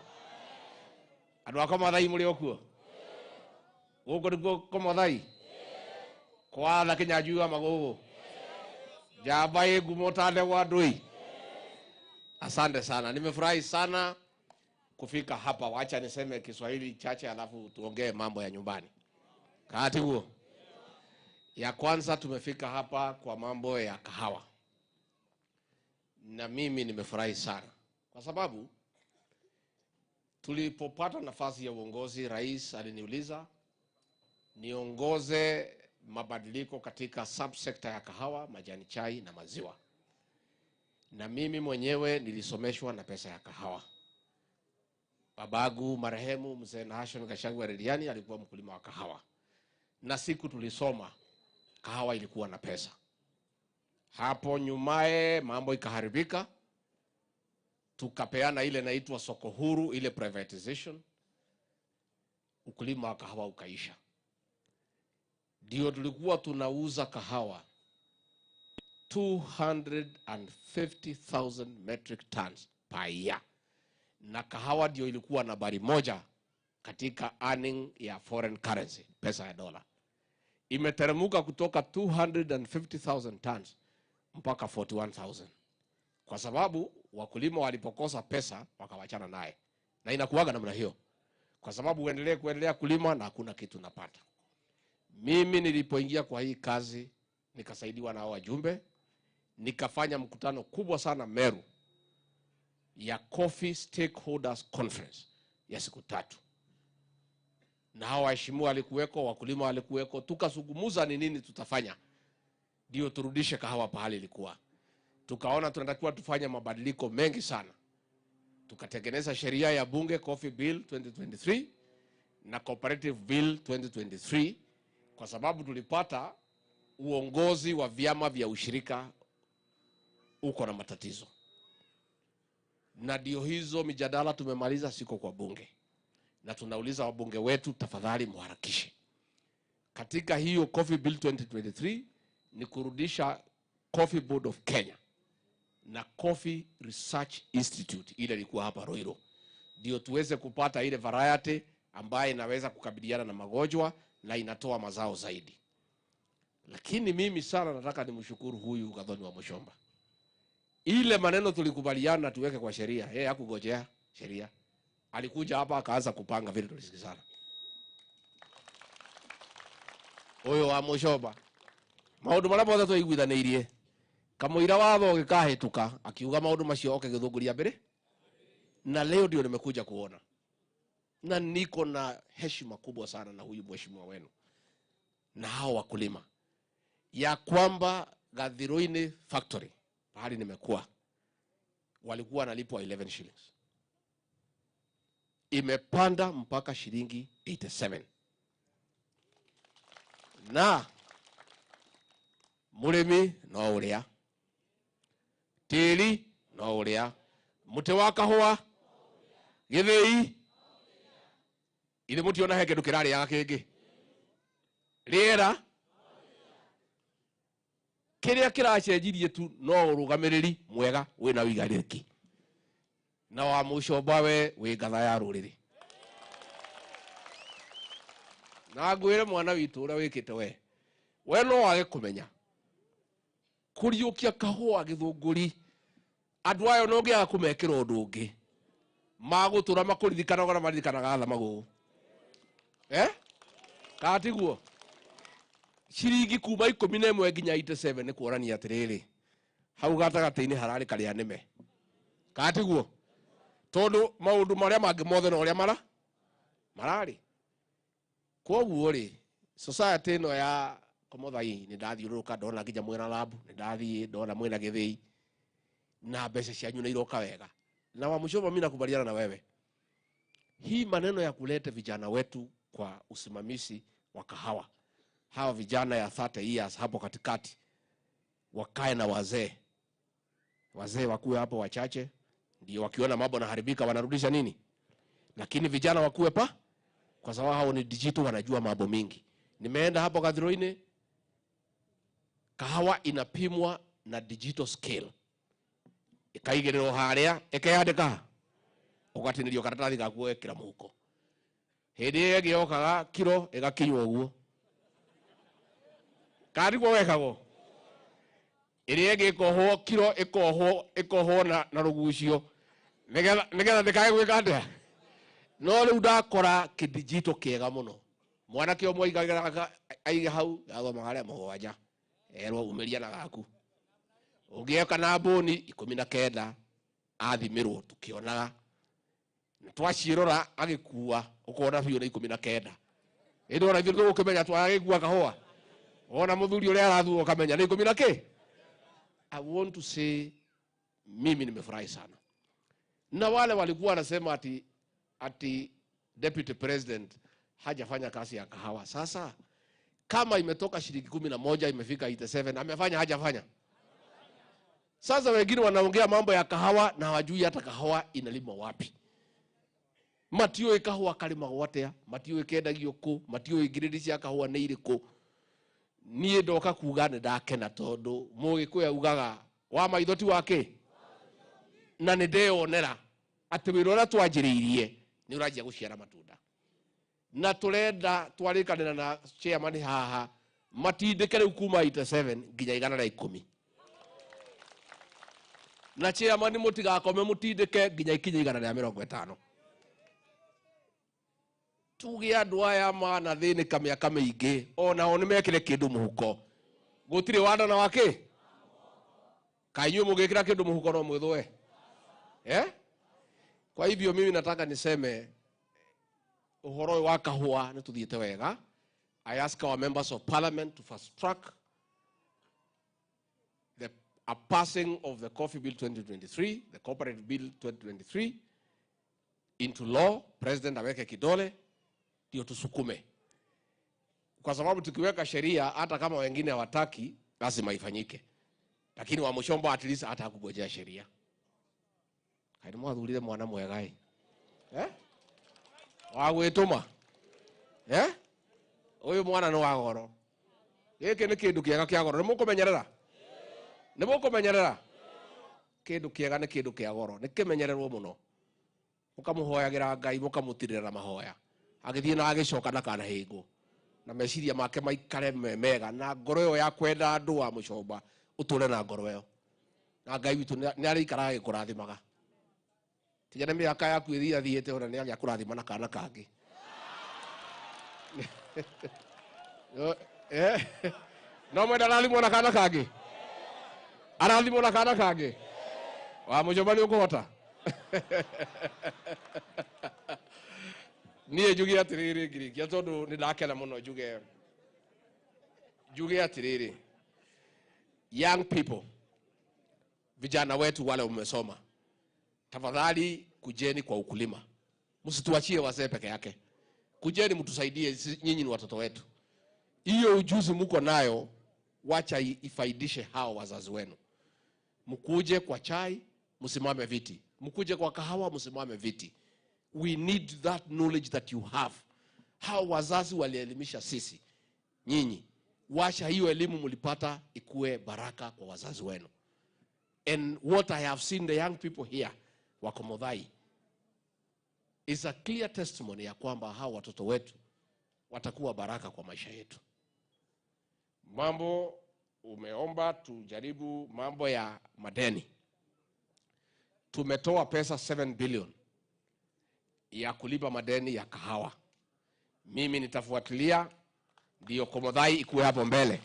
Andũ a Komothai mũrĩ o kuo? Gũkũ nĩkuo Komothai? Kwatha Kĩnyanjui wa Magũgũ, njamba ĩ ngumo ta ndegwa ndũi. Asante sana, nimefurahi sana kufika hapa. Wacha niseme Kiswahili chache alafu tuongee mambo ya nyumbani. Kati huo. Ya kwanza, tumefika hapa kwa mambo ya kahawa, na mimi nimefurahi sana kwa sababu tulipopata nafasi ya uongozi, rais aliniuliza niongoze mabadiliko katika subsector ya kahawa, majani chai na maziwa. Na mimi mwenyewe nilisomeshwa na pesa ya kahawa. Babagu marehemu Mzee Nahashon Gachagua Rediani alikuwa mkulima wa kahawa. Na siku tulisoma kahawa ilikuwa na pesa. Hapo nyumae mambo ikaharibika, tukapeana ile inaitwa soko huru, ile privatization, ukulima wa kahawa ukaisha. Ndio tulikuwa tunauza kahawa 250,000 metric tons per year. Na kahawa ndio ilikuwa nambari moja katika earning ya foreign currency, pesa ya dola. Imeteremuka kutoka 250,000 tons mpaka 41,000. Kwa sababu wakulima walipokosa pesa wakawachana naye. Na inakuwaga namna hiyo. Kwa sababu uendelee kuendelea kulima na hakuna kitu napata. Mimi nilipoingia kwa hii kazi nikasaidiwa na wajumbe, nikafanya mkutano kubwa sana Meru ya Coffee Stakeholders Conference ya siku 3. Na hawa waheshimiwa walikuweko, wakulima walikuweko, tukazungumza ni nini tutafanya ndio turudishe kahawa pahali ilikuwa. Tukaona tunatakiwa tufanye mabadiliko mengi sana. Tukatengeneza sheria ya bunge Coffee Bill 2023 na Cooperative Bill 2023, kwa sababu tulipata uongozi wa vyama vya ushirika uko na matatizo. Na ndio hizo mijadala tumemaliza, siko kwa bunge. Na tunauliza wabunge wetu, tafadhali muharakishe. Katika hiyo Coffee Bill 2023 ni kurudisha Coffee Board of Kenya na Coffee Research Institute ile ilikuwa hapa Ruiru, ndio tuweze kupata ile variety ambayo inaweza kukabiliana na magonjwa na inatoa mazao zaidi. Lakini mimi sana nataka nimshukuru huyu Gathoni wa Muchomba. Ile maneno tulikubaliana tuweke kwa sheria, yeye hakugojea sheria. Alikuja hapa akaanza kupanga vile tulisikizana. Huyo wa Muchomba maundu maria mothe twaiguithanĩirie kamũira watho gĩkahĩtũka akiuga maundu macio oke gĩthũngũria mbere, na leo ndio nimekuja kuona, na niko na heshima kubwa sana na huyu mheshimiwa wenu na hao wakulima, ya kwamba Gathiroini factory pahali nimekuwa walikuwa wanalipwa 11 shillings, imepanda mpaka shilingi 87. Na mũrĩmi no ũrĩa, tĩri no ũrĩa, mũtĩ wa kahũa gĩthĩi, ithe mũtiona he kĩndũ kĩrarĩaga kĩngĩ, rĩera kĩrĩa kĩracenjirie tu no ũrũgamĩrĩri mwega wĩna ũiganĩrĩki. Na wa Muchomba we wĩ ngatha ya rũrĩrĩ. Na ngwĩre mwana witũ ũrĩa wĩkĩte we no wage kũmenya kũriũkia kahũa gĩthũngũri, andũ ayo no ngĩaga kũmekĩra ũndũ ũngĩ magũtũra makũririkanaga na maririkanaga thamagũ. Kana tiguo? Ciringi kuma 11 nginya 87 nĩ kuonania atĩrĩrĩ, hau gatagatĩ-inĩ hararĩ karĩa nĩme. Kana tiguo? Tondũ maũndũ marĩa mangĩ mothe no ũrĩa mararĩ. Kwoguo rĩ, society ĩno ya Komothai nĩ ndathiũrũrũka ndona nginya mwena Labu, nĩ ndathiĩ ndona mwena Gĩthĩi, na mbeca cianyu nĩ iroka wega. Na wa Muchomba mimi nakubaliana na wewe, hii maneno ya kuleta vijana wetu kwa usimamizi wa kahawa, hawa vijana ya 30 years hapo katikati wakae na wazee, wazee wakuwe hapo wachache, ndio wakiona mambo yanaharibika wanarudisha nini, lakini vijana wakuwe pa, kwa sababu hao ni digital, wanajua mambo mingi. Nimeenda hapo Gathiroini, kahawa inapimwa na digital scale, ikaigĩrĩrwo harĩa ĩkeyandĩka, ũgatinĩrio karatathi gaku wekĩra mũhuko, hĩndĩ ĩyo ĩngĩ yokaga kiro ĩgakinywo ũguo, kana tiguo wekagwo? Ĩrĩa ĩngĩ ĩkohwo kiro ĩkohwo na rũgucio nĩgetha ndĩkae gwĩka atĩa. No rĩu ndakora kĩdigito kĩega mũno, mwanake ũmwe aigagĩra aige hau athomaga rĩa 7, erwo umĩria na gaku, ũngĩeka na mbũni 19 athimĩrwo tukĩonaga, twaciĩrora agĩkua ũkona biũ nĩ 19. Ĩndĩ ona ithuĩ tũgũkĩmenya twagĩkua kahũa, wona mũthuri ũrĩa arathua ũkamenya nĩ 10 na kĩ. I want to say mimi nimefurahi sana. Na wale walikuwa wanasema ati deputy president hajafanya kazi ya kahawa. Sasa kama imetoka shilingi 11 imefika 87, amefanya hajafanya? Sasa wengine wanaongea mambo ya kahawa na hawajui hata kahawa inalimwa wapi. Matiũĩ kahũa karimagwo atĩa, matiũĩ kendagio kũ, matiũĩ grade cia kahũa nĩ irĩkũ. Niĩ ndoka kuga nĩ ndakena tondũ Mũgĩkũyũ augaga wa maitho ti wa kĩ, na nĩ ndeyonera atĩ wĩra ũrĩa twanjĩrĩirie nĩ ũranjia gũciara matunda. Na tũrenda twarĩkanĩra na chairman haha matindĩke rĩu kuma 87 nginya 110. Na chairman mũtigakome mũtindĩke nginya ikinye 150. Tuge andũ aya manathĩnĩka mĩaka mĩingĩ onao nĩ mekĩre kĩndũ mũhuko, gũtirĩ wandana wa kĩ, kaĩ inyuĩ mũgĩkĩra kĩndũ mũhuko no mwĩthũe? Kwa hivyo mimi nataka niseme ũhoro ũyũ wa kahũa nĩ tũthiĩte wega. I ask our members of parliament to fast track the passing of the Coffee Bill 2023, the Cooperative Bill 2023 into law. President aweke kidole ndio tusukume, kwa sababu tukiweka sheria hata kama wengine hawataki lazima ifanyike. Lakini wa Muchomba at least hata hakugojea sheria. Kaĩ mwathurire mwana mwega ĩ? Wa gwĩtũma. Eh? Ũyũ mwana nĩ wa goro. Gĩkĩ nĩ kĩndũ kĩega kĩa goro. Nĩ mũkũmenyerera? Nĩ mũkũmenyerera? Kĩndũ kĩega nĩ kĩndũ kĩa goro. Nĩ kĩmenyererwo mũno. Mũkamũhoyagĩra Ngai, mũkamũtirĩra mahoya. Agĩthiĩ na agĩcoka na kanahĩngwo. Na meciria make maikare me mega na ngoro ĩyo ya kwenda andũ wa mũcomba ũtũre na ngoro ĩyo. Na Ngai witũ nĩ arĩikaraga agĩkũrathimaga. Tiga nĩ mĩaka yaku ĩthiĩ athiĩte ona nĩ agĩakũrathima na kana kangĩ. No mwenda arathimwo na kana kangĩ? Arathimwo na kana kangĩ? Wa mũcomba nĩ ũkũhota? Niĩ njuge atĩrĩrĩ ngĩrĩkia tondũ nĩ ndakena mũno njuge atĩrĩrĩ, young people, vijana wetu wale umesoma, tafadhali kujeni kwa ukulima. Msituachie wazee peke yake. Kujeni mtusaidie, nyinyi ni watoto wetu. Hiyo ujuzi mko nayo, wacha ifaidishe hao wazazi wenu. Mkuje kwa chai, msimame viti. Mkuje kwa kahawa, msimame viti. We need that knowledge that you have. Hao wazazi walielimisha sisi. Nyinyi, wacha hiyo elimu mlipata ikue baraka kwa wazazi wenu. And what I have seen the young people here, Wakomothai, is a clear testimony ya kwamba hao watoto wetu watakuwa baraka kwa maisha yetu. Mambo umeomba tujaribu mambo ya madeni. Tumetoa pesa 7 billion ya kulipa madeni ya kahawa. Mimi nitafuatilia ndio Komothai ikuwe hapo mbele.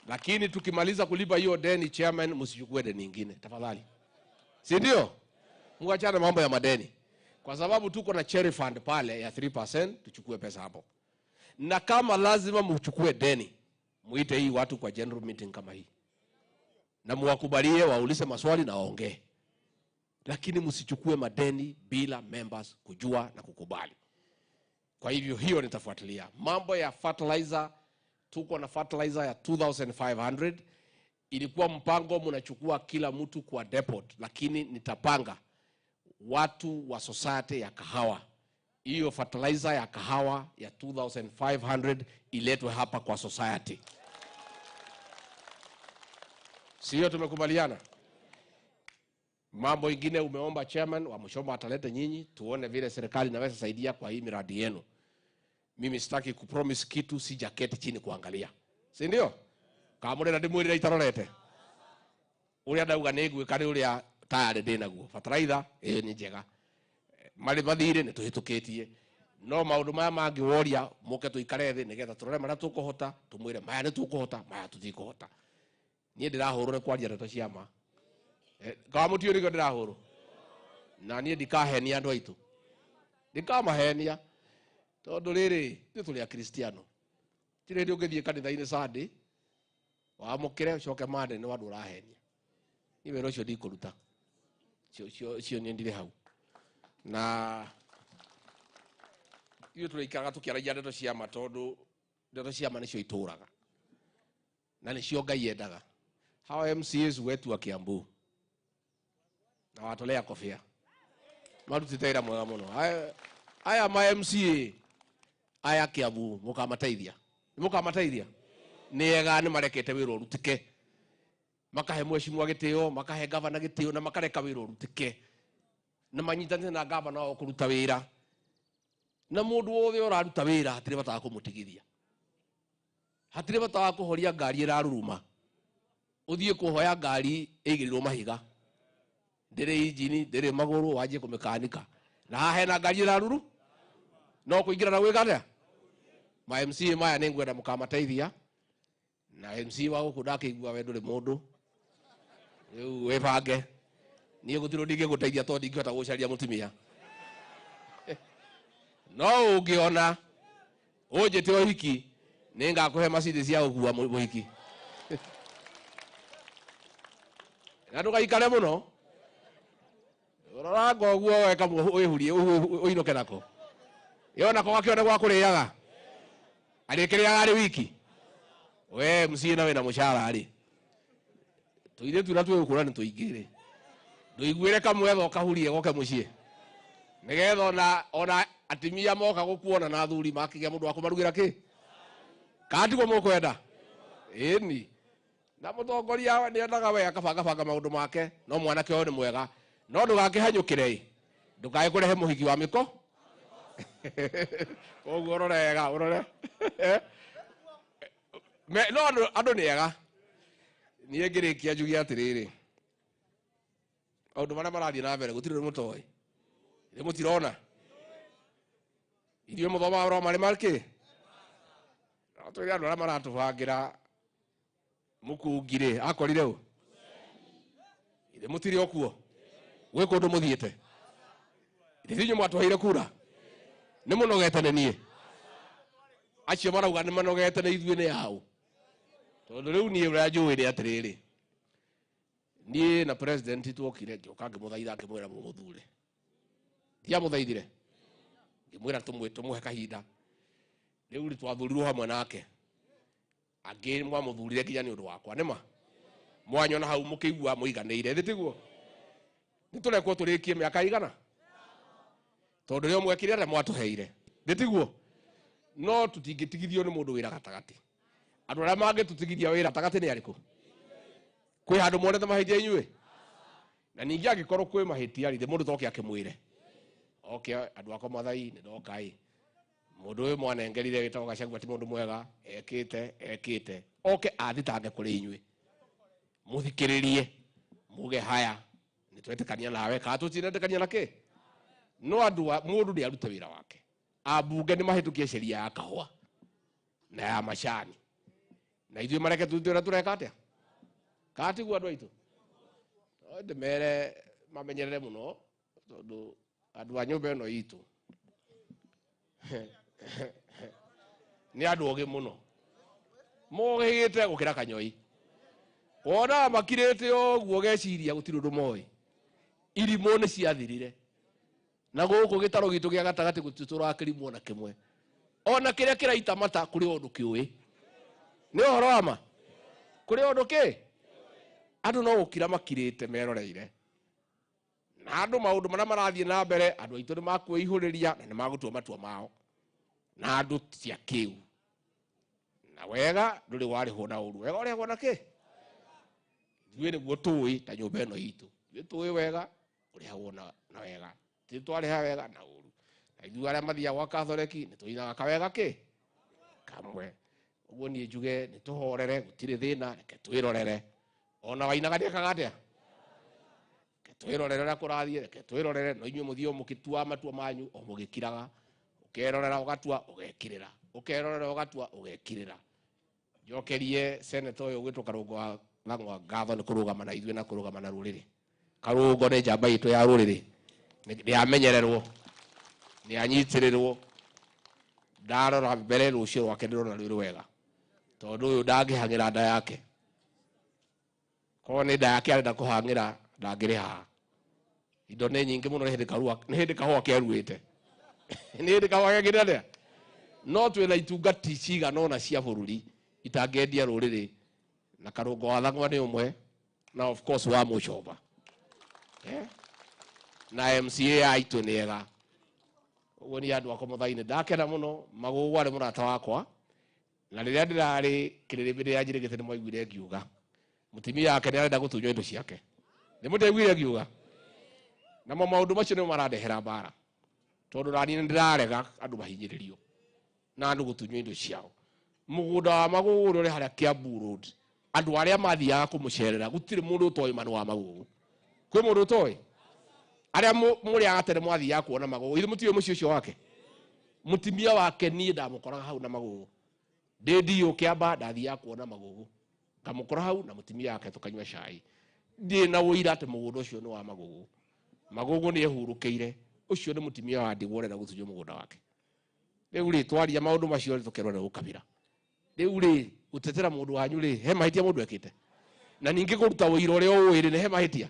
Lakini tukimaliza kulipa hiyo deni, chairman, msichukue deni nyingine tafadhali. Si ndio? Muachane mambo ya madeni. Kwa sababu tuko na cherry fund pale ya 3%, tuchukue pesa hapo. Na kama lazima mchukue deni, muite hii watu kwa general meeting kama hii. Na muwakubalie waulize maswali na waongee. Lakini msichukue madeni bila members kujua na kukubali. Kwa hivyo hiyo nitafuatilia. Mambo ya fertilizer, tuko na fertilizer ya 2500. Ilikuwa mpango mnachukua kila mtu kwa depot, lakini nitapanga watu wa society ya kahawa. Hiyo fertilizer ya kahawa ya 2500 iletwe hapa kwa society. Sio tumekubaliana? Mambo ingine umeomba chairman wa Mushomba atalete nyinyi, tuone vile serikali inaweza saidia kwa hii miradi yenu. Mimi sitaki kupromise kitu sijaketi chini kuangalia. Si ndio? Kama ndĩ ndimwĩrire itarorete. Ũrĩa ndauga nĩ ngwĩka nĩ ũrĩa tayarĩ ndĩ naguo. Bataraitha ĩyo nĩ njega. Marĩ mathirĩ nĩ tũhĩtũkĩtie. No maũndũ maya mangĩ woria mũke tũikare thĩ nĩgetha tũrore marĩa tũkũhota, tũmwĩre maya nĩ tũkũhota, maya tũtikũhota. Niĩ ndĩrahũrwo nĩ kwaria ndeto cia ma. Kawa mũtiũ nĩkĩo ndĩrahũrwo. Na niĩ ndikahenia andũ aitũ. Ndikamahenia. Tondũ rĩrĩ, ithuĩ tũrĩ Akristiano. Ti rĩndĩ ũngĩthiĩ kanitha-inĩ Sunday, wamũkĩre ũcoke Monday nĩ wandũ ũrahenia. Niĩ wĩra ũcio ndikũruta. Ũcio niĩ ndirĩ hau. Na ithuĩ tũrĩikaraga tũkĩaragia ndeto cia ma tondũ ndeto cia ma nĩcio itũraga. Na nĩcio Ngai endaga. Hawa MCAs wetu wa Kiambu na watolea kofia. Marutĩte wĩra mwega mũno. Aya ma MCA aya Kiambu mũkamateithia. Nĩ mũkamateithia? Nĩ ega nĩ marekete wĩra ũrutĩke. Makahe mheshimiwa gĩtĩo, makahe gavana gĩtĩo na makareka wĩra ũrutĩke. Na manyitanĩte na gavana wao kũruta wĩra. Na mũndũ wothe ũraruta wĩra hatirĩ bata wa kũmũtigithia. Hatirĩ bata wa kũhoria ngari ĩraruruma. Ũthiĩ kũhoya ngari ĩigĩrĩrwo mahiga. Ndĩrĩ injini, ndĩrĩ magũrũ, wanjie kũmĩkanika. Na haha hena ngari ĩraruru? No kũingĩra na gwĩka atĩa? Ma MCA maya nĩ ngwenda mũkamateithia. Na MCA wa gũkũ ndakĩigua we ndũrĩ mũndũ. Rĩu wĩbange. Niĩ gũtirĩ ũndũ ingĩgũteithia tondũ ndingĩhota gũcaria mũtumia. No ũngĩona ũnjĩte ũhiki, nĩngakũhe macini cia gũkua mũhiki. Na ndũgaikare mũno. Roranga ũguo weka wĩhurie ũinũke nako. Yo nako gakĩone gwa kũrĩaga. Arĩkĩrĩaga arĩ wiki. We MCA na wĩna mũcara rĩ. Tũirĩtu na twĩgũkũra nĩ tũingĩ rĩ. Ndũiguĩre kamwe tho kahurie goke mũciĩ. Nigetha ona atimia moka gukuona na athuri makigia mundu wa kumarugira ki. Ka tiguo mukwenda? Ĩni. Na mutongoria ni endaga we akabanga banga maundu make, no mwanake uyu ni mwega. No ndugakihanyukire i. Ndukae kurehe muhiki wa miko. Koguo urore wega, urore. No andu ni ega. Niĩ ngĩrĩkia njuge atĩrĩrĩ, maũndũ marĩa marathiĩ na mbere gũtirĩ mũtoĩ. Nĩ mũtirona? Ithuĩ mũthomaga ũhoro marĩ markĩ? No twĩre andũ arĩa maratũbangĩra mũkungi rĩ, akorire ũ? Ithe mũtirĩ o kuo? Gwĩ kũndũ mũthiĩte? Ithe inyuĩ mwatũheire kura? Nĩ mũnogete nĩ niĩ? Acio marauga nĩ manogete nĩ ithuĩ nĩ aũ? Tondũ rĩu niĩ ũrĩa njũĩ nĩ atĩrĩrĩ, niĩ na president twokire ngĩũka ngĩmũthaitha ngĩmwĩra mũmũthure. Ndiamũthaithire, ngĩmwĩra tũmũhe kahinda. Rĩu rĩ twathurirwo hamwe nake. Angĩ mwamũthurire nginya nĩ ũndũ wakwa, nĩma? Mwanyona hau mũkĩigua mũiganĩire, thĩ tiguo? Nĩ tũrekwo tũrĩkie mĩaka igana? Tondũ rĩo mwekire atĩa mwatũheire, thĩ tiguo? No tũtingĩtigithio nĩ mũndũ wĩra gatagatĩ. Andũ arĩa mangĩtũtigithia wĩra gatagatĩ nĩ arĩkũ? Kwĩ handũ monete mahĩtia inyuĩ? Na ningĩ angĩkorwo kwĩ mahĩtia rĩ, mũndũ toke akĩmwĩre. Oke andũ akwa Mathai nĩ ndoka ĩ. Mũndũ ũyũ mwanengerire wĩtagwo Gachagua ti mũndũ mwega, ekĩte, ekĩte. Oke athitange kũrĩ inyuĩ. Mũthikĩrĩrie, muge haya, nĩ twetĩkania nawe, kana tũtinetĩkania na kĩ? No andũ mũndũ nĩ arute wĩra wake. Ambunge nĩ mahĩtũkie sheria ya kahũa na ya macani. Na ithuĩ mareke tũrute ũrĩa tũreka atĩa? Kana tiguo andũ aitũ? No ndĩmere mamenyerere mũno tondũ andũ a nyũmba ĩno itũ nĩ andũ ogĩ mũno. Mogĩgĩte gũkĩra kanyoi. Wona makirĩte ũguo ũgeciria gũtirĩ ũndũ moĩ. Irimũ nĩ ciathirire. Na gũkũ gĩtarũ gitũ gĩa gatagatĩ gũtitũraga kĩrimũ ona kĩmwe. Ona kĩrĩa kĩraita mata kũrĩ ũndũ kĩũĩ. Nĩ ũhoro wa ma? Kũrĩ ũndũ kĩ? Andũ no gũkira makirĩte meroreire. Na andũ maũndũ marĩa marathiĩ na mbere, andũ aitũ nĩ makwĩihũrĩria na nĩ magũtua matua mao. Na andũ ti akĩu. Na wega ndũrĩ warĩhwo na ũru. Wega ũrĩhagwo na kĩ? Ithuĩ nĩguo tũĩ ta nyũmba ĩno itũ. Ithuĩ tũĩ wega ũrĩhagwo na wega. Ti twarĩha wega na ũru. Na ithuĩ arĩa mathiaga gwa Katholeki nĩ tũinaga kawega kĩ? Kamwe. Ũguo niĩ njuge nĩ tũhorere, gũtirĩ thĩna, reke twĩrorere. Ona wainaga ndĩekaga atĩa? Reke twĩrorere ũrĩa kũrathiĩ, reke twĩrorere, no inyuĩ mũthiĩ o mũgĩtuaga matua manyu, o mũgĩkiraga. Ũkerorera ũgatua, ũgekirĩra. Ũkerorera ũgatua, ũgekirĩra. Njokerie seneta ũyũ ũgwĩtwo Karũngo wa Thang'wa ngatho nĩ kũrũgama na ithuĩ na kũrũgama na rũrĩrĩ. Karũngo nĩ njamba itũ ya rũrĩrĩ. Nĩ amenyererwo, nĩ anyitĩrĩrwo. Ndarora mbere rũciũ rwake ndĩrona rwĩ rwega. Tondũ ũyũ ndangĩhang'ĩra nda yake. Korwo nĩ nda yake arenda kũhang'ĩra, ndangĩrĩ haha. Indo nĩ nyingĩ mũno, nĩ hĩndĩ karua, nĩ hĩndĩ kahũa keruĩte. Nĩ hĩndĩ kahũa gekĩte atĩa? No twĩna itungati cigana ũna cia bũrũri itangĩendia rũrĩrĩ, na Karũngo wa Thang'wa nĩ ũmwe, na of course wa Mũchomba. Na MCA aitũ nĩ ega. Ũguo nĩ andũ akwa Mũthai-inĩ ndakena mũno, Magũgũ arĩ mũrata wakwa. Na rĩrĩa ndĩrarĩ kĩrĩrĩmbĩ rĩrĩa njirĩgĩte nĩ mwaiguire ngiuga mũtumia wake nĩ arenda gũtunywo indo ciake. Nĩ mũtaiguire ngiuga? Namo maũndũ macio nĩmo marandehera mbara. Tondũ nani nĩ ndĩrarega andũ mahinyĩrĩrio na andũ gũtunywo indo ciao. Mũgũnda wa Magũgũ ũrĩa ũrĩ harĩa Kiambu Road, andũ arĩa mathiaga kũmũcerera gũtirĩ mũndũ ũtoĩ ma nĩ wa Magũgũ. Kwĩ mũndũ ũtoĩ? Arĩa mũrĩaga tene mwathiaga kuona Magũgũ, ithuĩ mũtiũĩ mũciĩ ũcio wake. Mũtumia wake niĩ ndamũkoraga hau na Magũgũ. Ndĩ ndiũ Kĩamba ndathiaga kuona Magũgũ. Ngamũkora hau na mũtumia wake tũkanyua cai. Ndĩ na ũira atĩ mũgũnda ũcio nĩ wa Magũgũ. Magũgũ nĩ ehurũkĩire. Ũcio nĩ mũtumia wa ndigwa ũrenda gũtunywo mũgũnda wake. Rĩu rĩ twaria maũndũ macio rĩ tũkerwo nĩ gũkabira. Rĩu rĩ gũtetera mũndũ wanyu rĩ he mahĩtia mũndũ ekĩte. Na ningĩ kũruta ũira ũrĩa ũĩ rĩ nĩ he mahĩtia.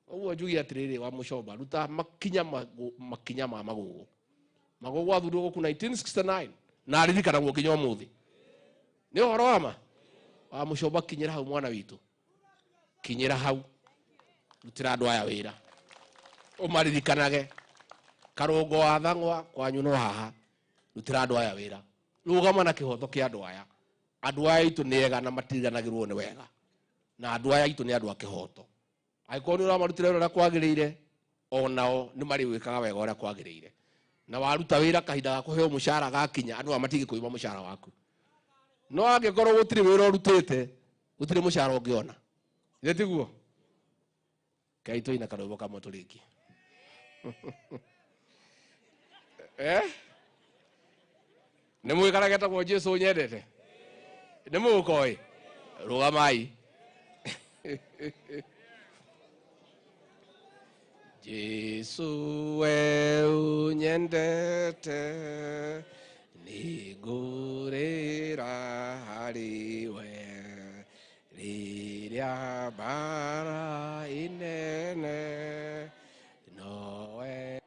Ũguo njuge atĩrĩrĩ wa Mũchomba, ruta makinya ma Magũgũ. Magũgũ athurirwo gũkũ 1969 na aririkanagwo nginya ũmũthĩ. Nĩ ũhoro wa ma? Wa Mũchomba kinyĩra hau mwana witũ. Kinyĩra hau. Rutĩra andũ aya wĩra. Ũmaririkanage. Karũngo wa Thang'wa kwanyu no haha rutĩra andũ aya wĩra. Rũgama na kĩhoto kĩa andũ aya. Andũ aya aitũ nĩ ega na matiriganagĩrwo nĩ wega. Na andũ aya aitũ nĩ andũ a kĩhoto. Angĩkorwo nĩ ũramarutĩra wĩra ũrĩa kwagĩrĩire, onao nĩ marĩwĩkaga wega ũrĩa kwagĩrĩire. Na waruta wĩra kahinda ga kũheo mũcara gakinya, andũ aya matingĩkũima mũcara waku. No angĩkorwo gũtirĩ wĩra ũrutĩte, gũtirĩ mũcara ũngĩona. Githĩ tiguo? Ngai tũine karwĩmbo kamwe tũrĩkie. Nĩ mũĩ karĩa getagwo Jesũ nyendete? Nĩ mũgũkoĩ? Rũgamai. Jesũ we ũnyendete, nĩngũrĩra harĩ we. Rĩrĩa mbara inene, nowe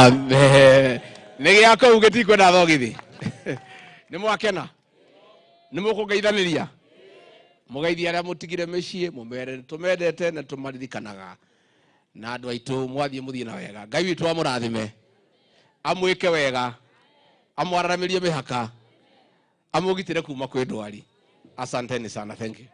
Amen. Nĩ gĩa kũu gĩtikwenda thogithi. Nĩ mwakena? Nĩ mũkũgeithanĩria? Mũgeithie arĩa mũtigire mĩciĩ, mũmere nĩ tũmendete na tũmaririkanaga. Na andũ aitũ mwathiĩ mũthiĩ na wega. Ngai witũ amũrathime, amwĩke wega, amwararamĩrie mĩhaka, amũgitĩre kuma kwĩ ndwari. Asanteni sana, thank you.